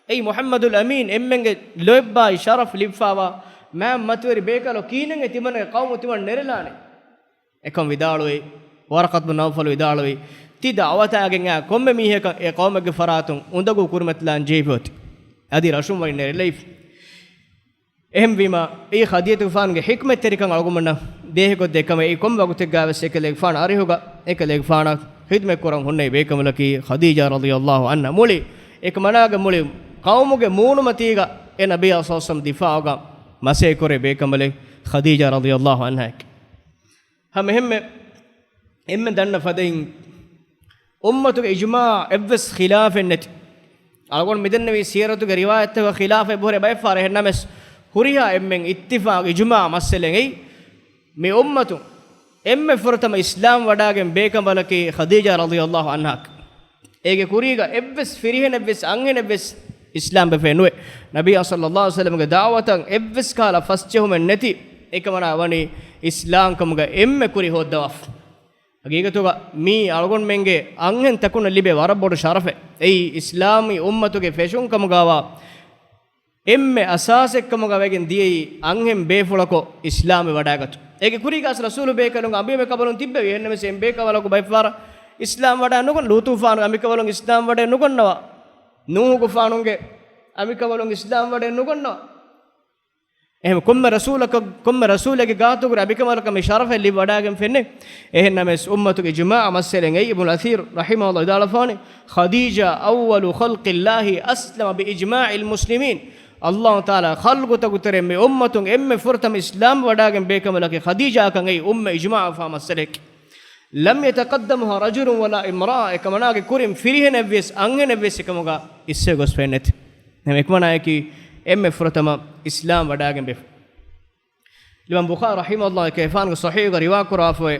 އެއީ މުޙައްމަދުލް އަމީން އެންމެންގެ ލޯތްބާއި ޝަރަފް ލިބިފާވާ މާތް މަތިވެރި ބޭކަލު ކީނެއް ތިމަންނަގެ ޤައުމު ތިމަން ނެރެލާނެ. އެކަން ވިދާޅުވި، ވަރަޤަތު ބުން ނައުފަލު ވިދާޅުވި، ތި ދަޢުވަތާގެން އާ ކޮންމެ މީހަކަށް އެ ޤައުމެއްގެ ފަރާތުން އުނދަގޫ ކުރިމަތިލާން ޖެހިފަ އޮތީ. އަދި ރަށުން ވަނީ ނެރެލައިފި. އެހެންވީމަ، އެއީ ޚަދީޖަތުގެފާނުގެ ޙިކްމަތްތެރިކަން އަޅުގަނޑުމެންނަށް ދޭހަކޮށްދޭ ކަމެއް. އެއީ ކޮން ވަގުތެއްގަވެސް އެކަލޭގެފާނު އަރިހުގަ އެކަލޭގެފާނަށް ޚިދުމަތް ކުރަން ހުންނެވި ބޭކަނބަލަކީ ޚަދީޖާ ރަޟިޔައްލާހު ޢަންހާ. މުޅި އެކަމަނާގެ މުޅި ޤައުމުގެ މޫނުމަތީގަ އެ ނަބިއްޔާ ޞައްލައްލާހު ޢަލައިހި ވަސައްލަމަ ދިފާޢުގަ މަސައްކަތް ކުރޭ ބޭކަނބަލެއް ޚަދީޖާ ރަޟިޔައްލާހު ޢަންހާއެކޭ. ހަމަ އެހެންމެ، އެންމެ ދަންނަ ފަދައިން، އުއްމަތުގެ އިޖުމާޢު އެއްވެސް ޚިލާފެއް ނެތި. އަޅުގަނޑު މިދެންނެވީ ސީރަތުގެ ރިވާޔަތްތަކަށް ޚިލާފެއް ބުހުރޭ ބައެއް ފަހަރަށް. އެހެންނަމަވެސް، ހުރިހާ އެންމެން އިއްތިފާޤު އިޖުމާޢު މައްސަލައެއް އެއީ، މި އުއްމަތުން އެންމެ ފުރަތަމަ އިސްލާމް ވަޑާގެން ބޭކަނބަލަކީ ޚަދީޖާ ރަޟިޔައްލާހު ޢަންހާ. އޭގެ ކުރީގަ އެއްވެސް ފިރިހެނެއްވެސް އަންހެނެއްވެސް އިސްލާމް ވެފައެއް ނުވޭ. ނަބިއްޔާ ޞައްލައްލާހު ޢަލައިހި ވަސައްލަމަގެ ދަޢުވަތަށް އެއްވެސް ކަހަލަ ފަސްޖެހުމެއް ނެތި އެކަމަނާ ވަނީ އިސްލާމްކަމުގަ އެންމެ ކުރި ހޯއްދަވާފަ. ހަގީގަތުގަ މީ އަޅުގަނޑުމެންގެ އަންހެންތަކުންނަށް ލިބޭ ވަރަށް ބޮޑު ޝަރަފެއް. އެއީ އިސްލާމީ އުއްމަތުގެ ފެށުން ކަމުގަވާ އެންމެ އަސާސެއްކަމުގަ ވެގެން ދިޔައީ އަންހެން ބޭފުޅަކު އިސްލާމްވެ ވަޑާގަތުން. އޭގެ ކުރީގަސް ރަސޫލު ބޭކަލުންގެ އަނބިމެ ކަބަލުން ތިއްބެވި. އެހެންނަމަވެސް އެން ބޭކަބަލަކު ބައެއްފަހަރަށް އިސްލާމް ވަޑާ ނުގަން، ލޫޠުގެފާނުގެ އަނބިކަބަލުން އިސްލާމް ވަޑައެއް ނުގަންނަވާ، ނޫޙުގެފާނުގެ އަނބިކަބަލުން އިސްލާމް ވަޑައެއް ނުގަންނަވާ. އެހެން ކޮންމެ ރަސޫލަކަށް، ކޮންމެ ރަސޫލެއްގެ ގާތުގަ އަނބިކަބަލަކަށް މި ޝަރަފެއް ލިބި ވަޑާގެން ފެންނެ. އެހެންނަމަވެސް އުއްމަތުގެ އިޖުމާޢު މައްސަލައެއް އެއީ. އިބްނުލް އަސީރު ރަޙިމަހުﷲ ވިދާޅުވެފާނެ، ޚަދީޖާ އައްވަލު ޚަލްޤިﷲ އަސްލަމަ ބިއިޖްމާޢިލް މުސްލިމީން. ﷲ ތަޢާލާ ޚަލްޤުތަކުގެ ތެރެއިން މި އުއްމަތުން އެންމެ ފުރަތަމަ އިސްލާމް ވަޑާގެން ބޭކަނބަލަކީ ޚަދީޖާކަން އެއީ އުއްމަތް އިޖުމާޢުވެފާ މައްސަލައެކޭ. ލަމް ޔަތަޤައްދަމްހާ ރަޖުލުން ވަލާ އިމްރާ، އެކަމަނާގެ ކުރިން ފިރިހެނެއްވިޔަސް އަންހެނެއްވިޔަސް އެކަމުގަ އިސްވެ ގޮސްފައެއް ނެތި. އެކަމަނާއަކީ އެންމެ ފުރަތަމަ އިސްލާމް ވަޑާގެން ބޭފުޅު. އިމާމް ބުޚާރީ ރަޙިމަހުﷲ އެކަލޭގެފާނުގެ ޞަޙީޙުގަ ރިވާ ކުރާފައި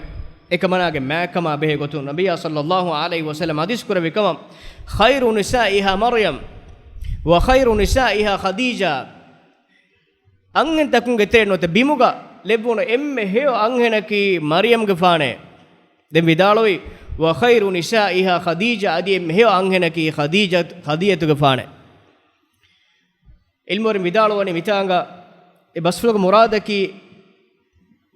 އެކަމަނާގެ މާތްކަމާ ބެހޭ ގޮތުން ނަބިއްޔާ ޞައްލައްލާހު ޢަލައިހި ވަސައްލަމަ ޙަދީޘް ކުރެއްވި ކަމަށް، ޚައިރު ނިސާއިހާ މަރްޔަމް ވަ ޚައިރު ނިސާއިހާ ޚަދީޖާ. އަންހެންތަކުންގެ ތެރެއިން ނުވަތަ ބިމުގަ ލެއްވުނު އެންމެ ހެޔޮ އަންހެނަކީ މަރްޔަމްގެފާނޭ. ދެން ވިދާޅުވީ، ވަ ޚައިރު ނިސާއިހާ ޚަދީޖާ، އަދި އެންމެ ހެޔޮ އަންހެނަކީ ޚަދީޖާ، ޚަދީޖަތުގެފާނޭ. ޢިލްމުވެރިން ވިދާޅުވަނީ މިތާނގަ އެ ބަސްފުޅުގެ މުރާދަކީ،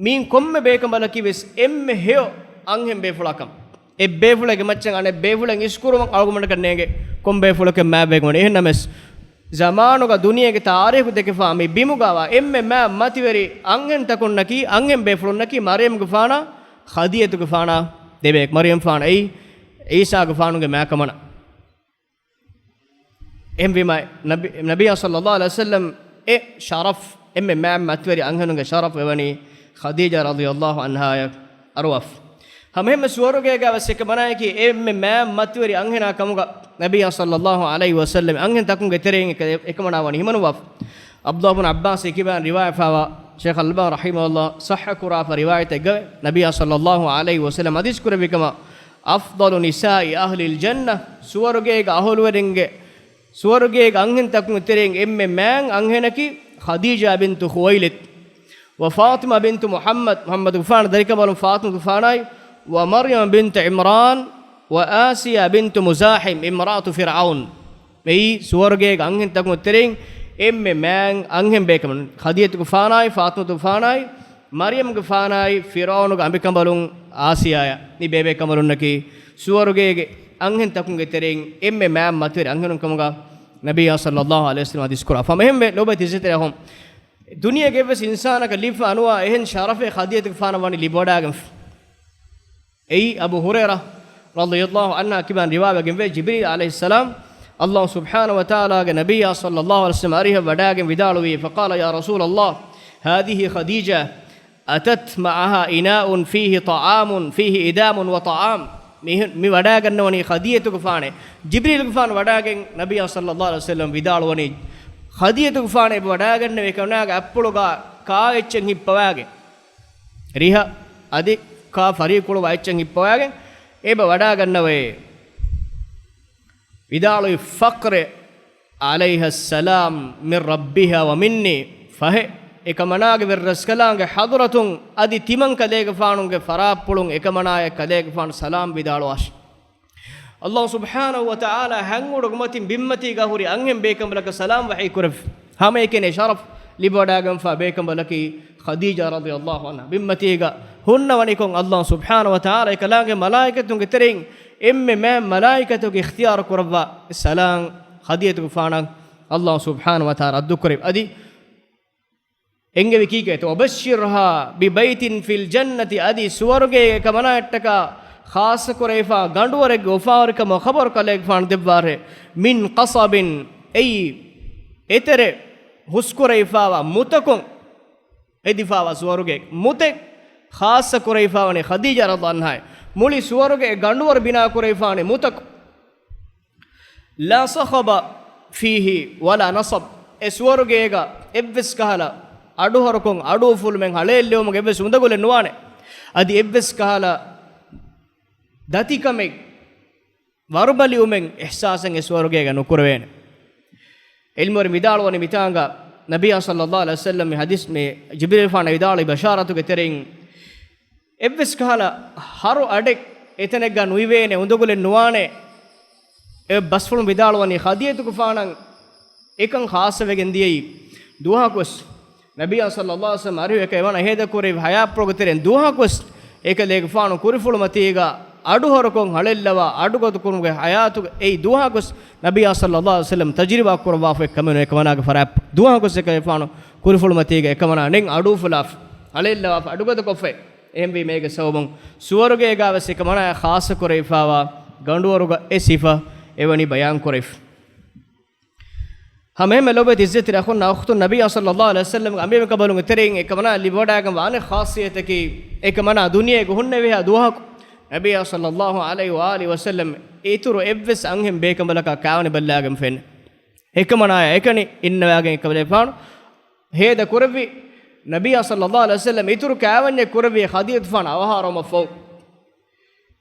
މީން ކޮންމެ ބޭކަނބަލަކީ ވެސް އެންމެ ހެޔޮ އަންހެން ބޭފުޅާ ކަމަށް. އެއް ބޭފުޅެއްގެ މައްޗަށް އަނެއް ބޭފުޅެއް އިސްކުރުމަށް އަޅުގަނޑަކަށް ނޭނގެ ކޮން ބޭފުޅަކެއް މާތްވެގެން ވަނީ. އެހެންނަމަވެސް، ޒަމާނުގަ ދުނިޔޭގެ ތާރީޚު ދެކެފާ މި ބިމުގަވާ އެންމެ މާތް މަތިވެރި އަންހެންތަކުންނަކީ، އަންހެން ބޭފުޅުންނަކީ މަރްޔަމްގެފާނާ ޚަދީޖަތުގެފާނާ ދެބޭ. މަރްޔަމްފާނަ އެއީ ޢީސާގެފާނުގެ މާތްކަމަނާ. އެހެންވީމާ، ނަބި-، ނަބިއްޔާ ޞައްލައްލާހު ޢަލައިހި ވަސައްލަމް އެ ޝަރަފް، އެންމެ މާތް މަތިވެރި އަންހެނުންގެ ޝަރަފް ވެވަނީ ޚަދީޖާ ރަޟިޔައްލާހު ޢަންހާއަށް އަރުވާފަ. ހަމައެހެންމެ ސުވަރުގޭގަ ވެސް އެކަމަނާއަކީ އެންމެ މާތް މަތިވެރި އަންހެނާ ކަމުގަ ނަބިއްޔާ ޞައްލައްލާހު ޢަލައިހި ވަސައްލަމް އަންހެން ތަކުންގެ ތެރެއިން އެކަ-، އެކަމަނާ ވަނީ ހިމަނުވާފަ. ޢަބްދުﷲ ބިން ޢައްބާސް ކިބާން ރިވާޔަތްވެފައިވާ، ޝޭޚް އަލްބާނީ ރަޙިމަހުﷲ ޞައްޙަ ކުރާފަ ރިވާޔަތެއްގަ، ނަބިއްޔާ ޞައްލައްލާހު ޢަލައިހި ވަސައްލަމް ޙަދީޘް ކުރެއްވި ކަމަށް، أفضل نساء أهل الجنة، ސުވަރުގޭގެ އަހުލުވެރިންގެ، ސުވަރުގޭގެ އަންހެން ތަކުން ތެރެއިން އެންމެ މާތް އަންހެނަކީ ޚަދީޖާ ބިންތު ޚުވައިލިދު، وفاطمة بنت محمد، މުޙައްމަދުގެފާނު ދަރިކަނބަލުން ފާޠިމަތުގެފާނާއި، ومريم بنت عمران، وآسيا بنت مزاحم، امرأة فرعون. މިއީ ސުވަރުގޭގެ އަންހެން ތަކުން ތެރެއިން އެންމެ މާތް އަންހެން ބޭކަނބަލުން، ޚަދީޖަތުގެފާނާއި، ފާޠިމަތުގެފާނާއި، މަރްޔަމްގެފާނާއި، ފިރްޢައުނުގެ އަނބިކަނބަލުން އާސިޔާއަށް. މި ބޭބޭކަނބަލުންނަކީ ސުވަރުގޭގެ އަންހެން ތަކުންގެ ތެރެއިން އެންމެ މާތް މަތިވެރި އަންހެނުން ކަމުގަ ނަބިއްޔާ ޞައްލައްލާހު ޢަލައިހި ވަސައްލަމް ޙަދީޘް ކުރާ. ހަމައެހެންވެ، ލޯބިވެތި ޢިއްޒަތްތެރި އަޚުން، ދުނިޔޭގެ އެއްވެސް އިންސާނަކަށް ލިބިފަ ނުވާ އެހެން ޝަރަފެއް ޚަދީޖަތުގެފާނަށް ވަނީ ލިބިވަޑާގެންފަ. އެއީ އަބޫ ހުރައިރާ ރަޟިޔައްލާހު ޢަންހާ ކިބާން ރިވާވެގެންވޭ، ޖިބްރީލް ޢަލައިހިއްސަލާމް ﷲ ސުބްޙާނަހޫ ވަތަޢާލާގެ ނަބިއްޔާ ޞައްލައްލާހު ޢަލައިހި ވަސައްލަމް އަރިހަށް ވަޑާގެން ވިދާޅުވީ، فقال يا رسول الله، هذه خديجة، أتت معها إناء فيه طعام، فيه إدام وطعام. މި، މި ވަޑާގަންނަވަނީ ޚަދީޖަތުގެފާނޭ. ޖިބްރީލުގެފާނު ވަޑާގެން ނަބިއްޔާ ޞައްލައްލާހު ޢަލައިހި ވަސައްލަމަ ވިދާޅުވަނީ، ޚަދީޖަތުގެފާނު އެބަ ވަޑާގަންނަވޭ އެކަމަނާގެ އަތްޕުޅުގަ ކާ އެއްޗެއް ހިއްޕަވާގެން، ރިހަ އަދި ކާ ފަރީކުޅު އެއްޗެއް ހިއްޕަވާގެން އެބަ ވަޑާގަންނަވައޭ. ވިދާޅުވި، فاقرأ عليها السلام من ربها ومني. ފަހެ، އެކަމަނާގެ ވެރިރަސްކަލާނގެ ޙަޟްރަތުން އަދި ތިމަން ކަލޭގެފާނުގެ ފަރާތްޕުޅުން އެކަމަނާޔަށް ކަލޭގެފާނު ސަލާމް ވިދާޅުވާށި. އައްލާހު ސުބްޙާނަހު ވަ ތަޢާލާ ހަތް އުޑުގެ މަތިން ބިންމަތީގަ ހުރި އަންހެން ބޭކަނބަލަކަށް ސަލާމް ވަޙީ ކުރެއްވި. ހަމައެކަނި ޝަރަފް ލިބިވަޑާގެންފާ ބޭކަނބަލަކީ ޚަދީޖާ ރަޟިޔައްލާހު ޢަންހާ. ބިންމަތީގަ ހުންނަވަނިކޮށް، އައްލާހު ސުބްޙާނަހު ވަ ތަޢާލާ އެކަލާނގެ މަލާއިކަތުންގެ ތެރެއިން އެންމެ މާތް މަލާއިކަތުގެ އިޚްތިޔާރު ކުރައްވާ ސަލާމް ޚަދީޖަތުގެފާނަށް އައްލާހު ސުބްޙާނަހު ވަ ތަޢާލާ ރައްދުކުރެއްވި. އަދި އެންގެވި ކީކޭތޯ؟ وبشرها ببيت في الجنة، އަދި ސުވަރުގޭ އެކަމަނާއަށްޓަކާ ޚާއްޞަކުރެވިފާ ގަނޑުވަރެއްގެ އުފާވެރިކަމަށް ޚަބަރު ކަލޭގެފާނު ދެއްވާށޭ. من قصب، އެއީ އެތެރެ ހުސްކުރެވިފާވާ މުތަކުން ހެދިފާވާ ސުވަރުގޭ މުތެއް ޚާއްޞަކުރެވިފާވަނީ ޚަދީޖާ ރަޟިޔައްލާހު ޢަންހާއޭ. މުޅި ސުވަރުގޭ ގަނޑުވަރު ބިނާކުރެވިފާވަނީ މުތަކުން. لا صخب فيه ولا نصب. އެ ސުވަރުގޭގަ އެއްވެސް ކަހަލަ އަޑުހަރުކޮށް، އަޑުއުފުލުމެއް، ހަޅޭއްލެވުމުގެ އެއްވެސް އުނދަގުލެއް ނުވާނެ. އަދި އެއްވެސް ކަހަލަ ދަތިކަމެއް، ވަރުބަލިވުމެއް އިޙްސާސެއް އެ ސުވަރުގޭގަ ނުކުރެވޭނެ. ޢިލްމުވެރިން ވިދާޅުވަނީ މިތާނގަ ނަބިއްޔާ ޞައްލައްލާހު ޢަލައިހި ވަސައްލަމް މި ޙަދީޘް މި ޖިބްރީލުގެފާނަށް ވިދާޅުވި ބަޝާރަތުގެ ތެރެއިން އެއްވެސް ކަހަލަ ހަރު އަޑެއް އެތަނެއްގަ ނުއިވޭނެ، އުނދަގުލެއް ނުވާނެ. އެ ބަސްފުޅުން ވިދާޅުވަނީ ޚަދީޖަތުގެފާނަށް އެކަން ޚާއްޞަވެގެން ދިޔައީ ދުވަހަކުވެސް ނަބިއްޔާ ޞައްލައްލާހު ޢަލައިހި ވަސައްލަމް އަރިހު އެކަ އެވަނަ ހޭދަކުރެއްވި ޙަޔާތްޕުޅުގެ ތެރެއިން ދުވަހަކުވެސް އެކަލޭގެފާނު ކުރިފުޅުމަތީގަ އަޑުހަރުކޮށް ހަޅޭއްލަވާ އަޑުގަދަކުރުމުގެ ޙަޔާތުގަ އެއީ ދުވަހަކުވެސް ނަބިއްޔާ ޞައްލައްލާހު ޢަލައިހި ވަސައްލަމް ތަޖުރިބާ ކުރައްވާފަ އެއްކަމެއް ނޫން. އެކަމަނާގެ ފަރާތް ދުވަހަކުވެސް އެކަލޭގެފާނު ކުރިފުޅުމަތީގަ އެކަމަނާ ނެތް އަޑުއުފުލާފަ، ހަޅޭއްލަވާފަ، އަޑުގަދަކޮށްފައި. އެހެންވީމަ އޭގެ ސަބަބުން ސުވަރުގޭގަވެސް އެކަމަނާޔަށް ޚާއްޞަކުރެވިފާވާ ގަނޑުވަރުގަ އެ ސިފަ އެވަނީ ބަޔާންކުރެވިފަ. ހަމައެހެންމެ ލޮބުވެތި އިއްޒަތްތެރި އަޚުންނާ އުޚްތުން، ނަބިއްޔާ ޞައްލައްލާހު ޢަލައިހި ވަސައްލަމްގެ އަނބިމެންކަނބަލުންގެ ތެރެއިން އެކަމަނާ ލިބިވަޑާގެންވާ އަނެއް ޚާއްޞިއްޔަތަކީ، އެކަމަނާ ދުނިޔޭގަ ހުންނެވިހާ ދުވަހަކު ނަބިއްޔާ ޞައްލައްލާހު ޢަލައިހި ވައާލިހި ވަސައްލަމް އިތުރު އެއްވެސް އަންހެން ބޭކަނބަލަކާ ކާވަނި ބައްލަވާގެންފައެއް ނެތް. އެކަމަނާޔާ އެކަނި އިންނަވާގެން އެކަލޭގެފާނު ހޭދަ ކުރެއްވި. ނަބިއްޔާ ޞައްލައްލާހު ޢަލައިހި ވަސައްލަމް އިތުރު ކާވަންޏެއް ކުރެއްވި ޚަދީޖަތުގެފާނު އަވަހާރަވުމަށްފަހު.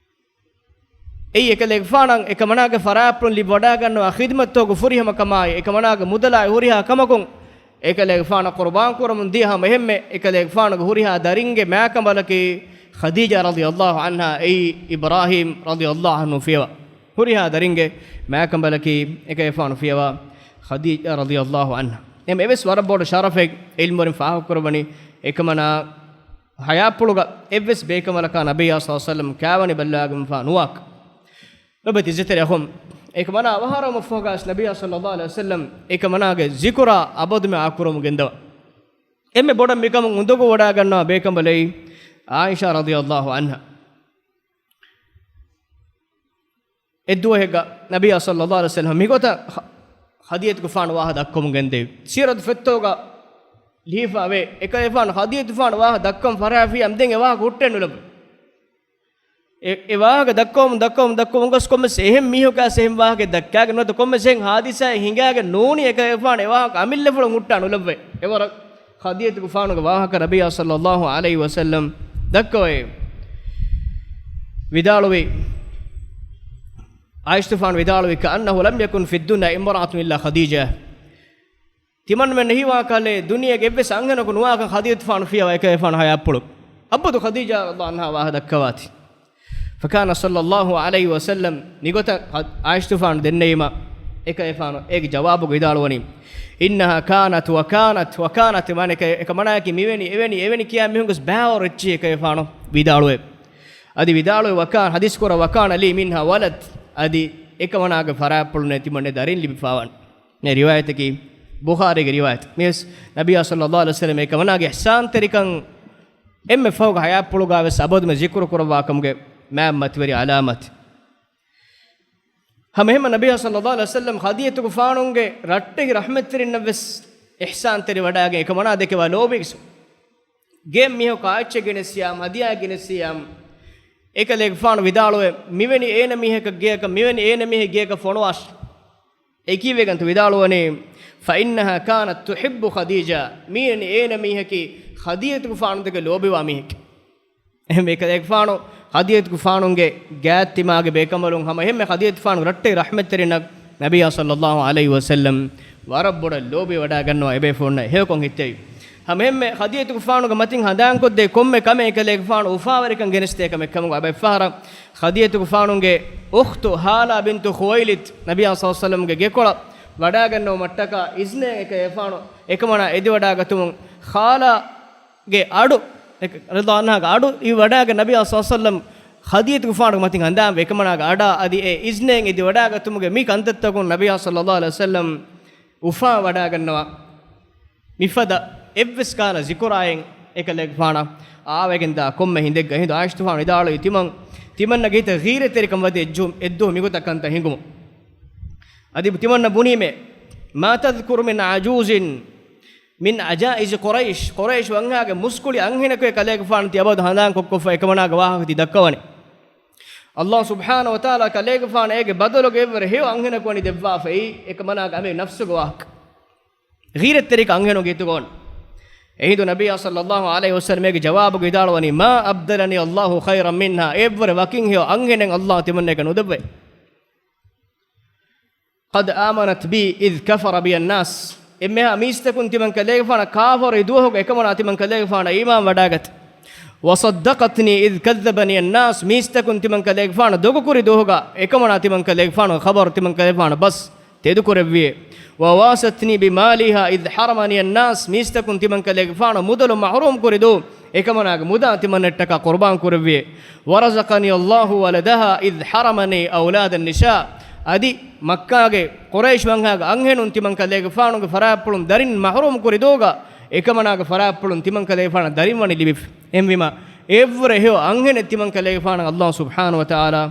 އެއީ އެކަލޭގެފާނަށް އެކަމަނާގެ ފަރާތްޕުޅުން ލިބިވަޑާގަންނަވާ ޚިދުމަތްތަކުގެ ފުރިހަމަކަމާއި، އެކަމަނާގެ މުދަލާއި ހުރިހާ ކަމަކުން އެކަލޭގެފާނަށް ޤުރުބާންކުރަމުން ދިޔަ ހަމަ އެހެންމެ އެކަލޭގެފާނުގެ ހުރިހާ ދަރިންގެ މާކަނބަލަކީ ޚަދީޖާ ރަޟިޔައްލާހު ޢަންހާ އެއީ އިބްރާހީމް ރަޟިޔައްލާހު ޢަންހު ފިޔަވާ. ހުރިހާ ދަރިންގެ މާކަނބަލަކީ އެކަލޭގެފާނު ފިޔަވާ ޚަދީޖާ ރަޟިޔައްލާހު ޢަންހާ. އެހެން އެވެސް ވަރަށް ބޮޑު ޝަރަފެއް ޢިލްމުވެރިން ފާހަގަކުރައްވަނީ އެކަމަނާ ޙަޔާތްޕުޅުގަ އެއްވެސް ބޭކަނބަލަކާ ނަބިއްޔާ ޞައްލައްލާހު ޢަލައިހި ވަސައްލަމް ކާވަނި ބައްލަވާގެންފާ ނުވާކަން. ލޮބުވެތި އިއްޒަތްތެރި އަޚުން، އެކަމަނާ އަވަހާރަވުމަށްފަހުގަވެސް ނަބިއްޔާ ޞައްލައްލާހު ޢަލައިހި ވަސައްލަމް އެކަމަނާގެ ޒިކުރާ އަބަދުމެ އާކުރަމުން ގެންދަވާ. އެންމެ ބޮޑަށް މިކަމުން އުނދަގޫވަޑާގަންނަވާ ބޭކަނބަލަކީ ޢާއިޝާ ރަޟިޔައްލާހު ޢަންހާ. އެއްދުވަހެއްގަ ނަބިއްޔާ ޞައްލައްލާހު ޢަލައިހި ވަސައްލަމް މިގޮތަށް ޚަ-، ޚަދީޖަތުގެފާނު ވާހަކަ ދައްކަމުން ގެންދެވި. ސީރަތު ފޮތްތަކުގަ ލިޔެފަވޭ، އެކަލޭގެފާނު ޚަދީޖަތުގެފާނު ވާހަކަ ދައްކަން ފަށާފިއްޔާ ދެން އެ ވާހަކަ ހުއްޓެއް ނުލައްވަ. އެ، އެ ވާހަކަ ދައްކަވަމުން، ދައްކަވަމުން، ދައްކަވަމުން ގޮސް ކޮންމެސް އެހެން މީހަކަސް އެހެން ވާހަކައެއް ދައްކާގެން ނުވަތަ ކޮންމެސް އެހެން ހާދިސާއެއް ހިނގާގެން ނޫނީ އެކަލޭގެފާނު އެ ވާހަކަ އަމިއްލަފުޅުން ހުއްޓާ ނުލައްވައޭ. އެވަރަށް ޚަދީޖަތުގެފާނުގެ ވާހަކަ ނަބިއްޔާ ޞައްލައްލާހު ޢަލައިހި ވަސައްލަމް ދައްކަވައޭ. ވިދާޅުވި، ޢާއިޝަތުގެފާނު ވިދާޅުވި، كأنه لم يكن في الدنيا امرأة إلا خديجة. ތިމަންމެން ނެހިވާކަލޭ ދުނިޔޭގެ އެއްވެސް އަންހެނަކު ނުވާކަން ޚަދީޖަތުގެފާނު ފިޔަވާ އެކަލޭގެފާނު ޙަޔާތްޕުޅު. އަބަދު ޚަދީޖާ ރަޟިޔައްލާހު ޢަންހާ ވާހަކަ ދައްކަވާތީ. فكان صلى الله عليه وسلم، މިގޮތަށް ޢާއިޝަތުގެފާނު ދެންނެވީމަ، އެކަލޭގެފާނު އޭގެ ޖަވާބުގަ ވިދާޅުވަނީ، إنها كانت وكانت وكانت، މާނަ އެކަ-، އެކަމަނާއަކީ މިވެނި، އެވެނި، އެވެނި ކިޔާ މީހުންގެ ބައިވަރު އެއްޗެއް އެކަލޭގެފާނު ވިދާޅުވޭ. އަދި ވިދާޅުވެ، وكان، ޙަދީޘް ކުރަ، وكان لي منها ولد، އަދި އެކަމަނާގެ ފަރާތްޕުޅުންނޭ ތިމަންނެ ދަރިން ލިބިފާވާނެ. މި ރިވާޔަތަކީ ބުޚާރީގެ ރިވާޔަތެއް. މިވެސް ނަބިއްޔާ ޞައްލައްލާހު ޢަލައިހި ވަސައްލަމް އެކަމަނާގެ އިޙްސާންތެރިކަން އެންމެ ފަހުގެ ޙަޔާތްޕުޅުގަވެސް އަބަދުމެ ޒިކުރު ކުރައްވާކަމުގެ މާތް މަތިވެރި ޢަލާމަތެއް. ހަމައެހެންމެ ނަބިއްޔާ ޞައްލައްލާހު ޢަލައިހި ވަސައްލަމް ޚަދީޖަތުގެފާނުގެ ރައްޓެހި ރަޙްމަތްތެރިންނަށްވެސް އިޙްސާންތެރިވަޑާގެން އެކަމަނާ ދެކެވާ ލޯބިގެ ސު-، ގޭ މީހަކު އާއްޗެއް ގެނެއްސިޔާމު، ހަދިޔާ ގެނެއްސިޔާމު، އެކަލޭގެފާނު ވިދާޅުވޭ، މިވެނި އޭނަ މީހަކަށް ގެޔަކަށް، މިވެނި އޭނަ މީހެއް ގެޔަކަށް ފޮނުވާށި. އެކީވެގެންތަ ވިދާޅުވަނީ، "ފައިންނަހާ ކާނަތް ތުޙިއްބު ޚަދީޖާ." މީނަނީ އޭނަ މީހަކީ ޚަދީޖަތުގެފާނު ދެކެ ލޯބިވާ މީހެކެ. އެހެންވެ އެކަލޭގެފާނު ޚަދީޖަތުގެފާނުގެ ގާތްތިމާގެ ބޭކަނބަލުން ހަމަ އެހެންމެ ޚަދީޖަތުގެފާނުގެ ރައްޓެހި ރަޙްމަތްތެރިންނަށް ނަބިއްޔާ ޞައްލައްލާހު ޢަލައިހި ވަސައްލަމް ވަރަށް ބޮޑަށް ލޯބިވެވަޑައިގަންނަވާ އެބޭފުޅުންނަށް ހެޔޮކޮށް ހިތެވި. ހަމަ އެހެންމެ ޚަދީޖަތުގެފާނުގެ މަތިން ހަނދާންކޮށްދޭ ކޮންމެ ކަމެއް އެކަލޭގެފާނު އުފާވެރިކަން ގެނެސްދޭ ކަމެއް ކަމުގަ އެއްފަހަރަށް ޚަދީޖަތުގެފާނުގެ އުޚްތު ހާލާ ބިންތު ޚުވައިލިދު ނަބިއްޔާ ޞައްލައްލާހު ޢަލައިހި ވަސައްލަމްގެ ގެކޮޅަށް ވަޑައިގަންނަވުމަށްޓަކާ އިޒްނެއް އެކަލޭގެފާނު އެކަމަނާ އެދިވަޑައިގަތުމުން ޚާލާގެ އަޑު، ރަޟިޔައްލާހު ޢަންހާގެ އަޑު އިވިވަޑައިގެން ނަބިއްޔާ ޞައްލައްލާހު ޢަލައިހި ވަސައްލަމް ޚަދީޖަތުގެފާނުގެ މަތިން ހަނދާންވެ އެކަމަނާގެ އަޑާ އަދި އެ އިޒްނެއިން އެދިވަޑައިގަތުމުގެ މި ކަންތައްތަކުން ނަބިއްޔާ ޞައްލައްލާހު ޢަލައިހި ވަސައްލަމް އުފާވެވަޑައިގަންނަވާ. މިފަދަ އެއްވެސް ކަހަލަ ޒިކުރާއެއް އެކަލޭގެފާނަށް އާވެގެންދާ ކޮންމެ ހިނދެއްގަ ހިނދު ޢާއިޝަތުގެފާނު ވިދާޅުވީ ތިމަން، ތިމަންނަގެ ހިތަށް ޣީރަތްތެރިކަން ވަދެ އެއްދު، އެއްދުވަހު މިގޮތަށް ކަންތައް ހިނގުމުން. އަދި ތިމަންނަ ބުނީމޭ، "ما تذكر من عجوز من عجائز قريش." ޤުރައިޝް ވަންހާގެ މުސްކުޅި އަންހެނަކު އެކަލޭގެފާނު ތި އަބަދު ހަނދާންކޮށްކޮށްފަ އެކަމަނާގެ ވާހަކަ ތި ދައްކަވަނީ. ﷲ ސުބްޙާނަހު ވަތަޢާލާ ކަލޭގެފާނަށް އޭގެ ބަދަލުގަ އެއްވަރަށް ހެޔޮ އަންހެނަކު ވަނީ ދެއްވާފައި، އެކަމަނާގެ އަމިއްލަ ނަފްސުގެ ވާހަކަ. ޣީރަތްތެރިކަން އަންހެނުންގެ ހިތުގަ އޮންނަ. އެހިނދު ނަބިއްޔާ ޞައްލައްލާހު ޢަލައިހި ވަސައްލަމް އޭގެ ޖަވާބުގަ ވިދާޅުވަނީ، "ما أبدلني الله خيرا منها." އެއްވަރަށް ވަކިން ހެޔޮ އަންހެނެއް ﷲ ތިމަންނައަކަށް ނުދެއްވޭ. "قد آمنت بي إذ كفر بي الناس." އެންމެހާ މީސްތަކުން ތިމަން ކަލޭގެފާނަށް ކާފަރުވި ދުވަހުގަ އެކަމަނާ ތިމަން ކަލޭގެފާނަށް އީމާން ވަޑައިގަތީ. "وصدقتني إذ كذبني الناس." މީސްތަކުން ތިމަން ކަލޭގެފާނަށް ދޮގުކުރި ދުވަހުގަ އެކަމަނާ ތިމަން ކަލޭގެފާނުގެ ޚަބަރު ތިމަން ކަލޭގެފާނަށް ބަސް ތެދުކުރެއްވިއޭ. "وواسَتْنِي بِمَالِهَا إِذْ حَرَمَنِيَ النَّاسُ." މީސްތަކުން ތިމަން ކަލޭގެފާނު މުދަލު މަޙްރޫމް ކުރި ދުވަހު އެކަމަނާގެ މުދާ ތިމަންނައަށްޓަކާ ޤުރުބާން ކުރެއްވިއޭ. "وَرَزَقَنِيَ اللَّهُ وَلَدَهَا إِذْ حَرَمَنِي أَوْلَادَ النِّسَاءِ." އަދި މައްކާގެ ޤުރައިޝް ވަންހާގެ އަންހެނުން ތިމަން ކަލޭގެފާނުގެ ފަރާތްޕުޅުން ދަރިން މަޙްރޫމް ކުރި ދުވަހުގަ އެކަމަނާގެ ފަރާތްޕުޅުން ތިމަން ކަލޭގެފާނަށް ދަރިން ވަނީ ލިބިފަ. އެހެންވީމާ، އެއްވަރަށް ހެޔޮ އަންހެނެއް ތިމަން ކަލޭގެފާނަށް ﷲ ސުބްޙާނަހު ވަތަޢާލާ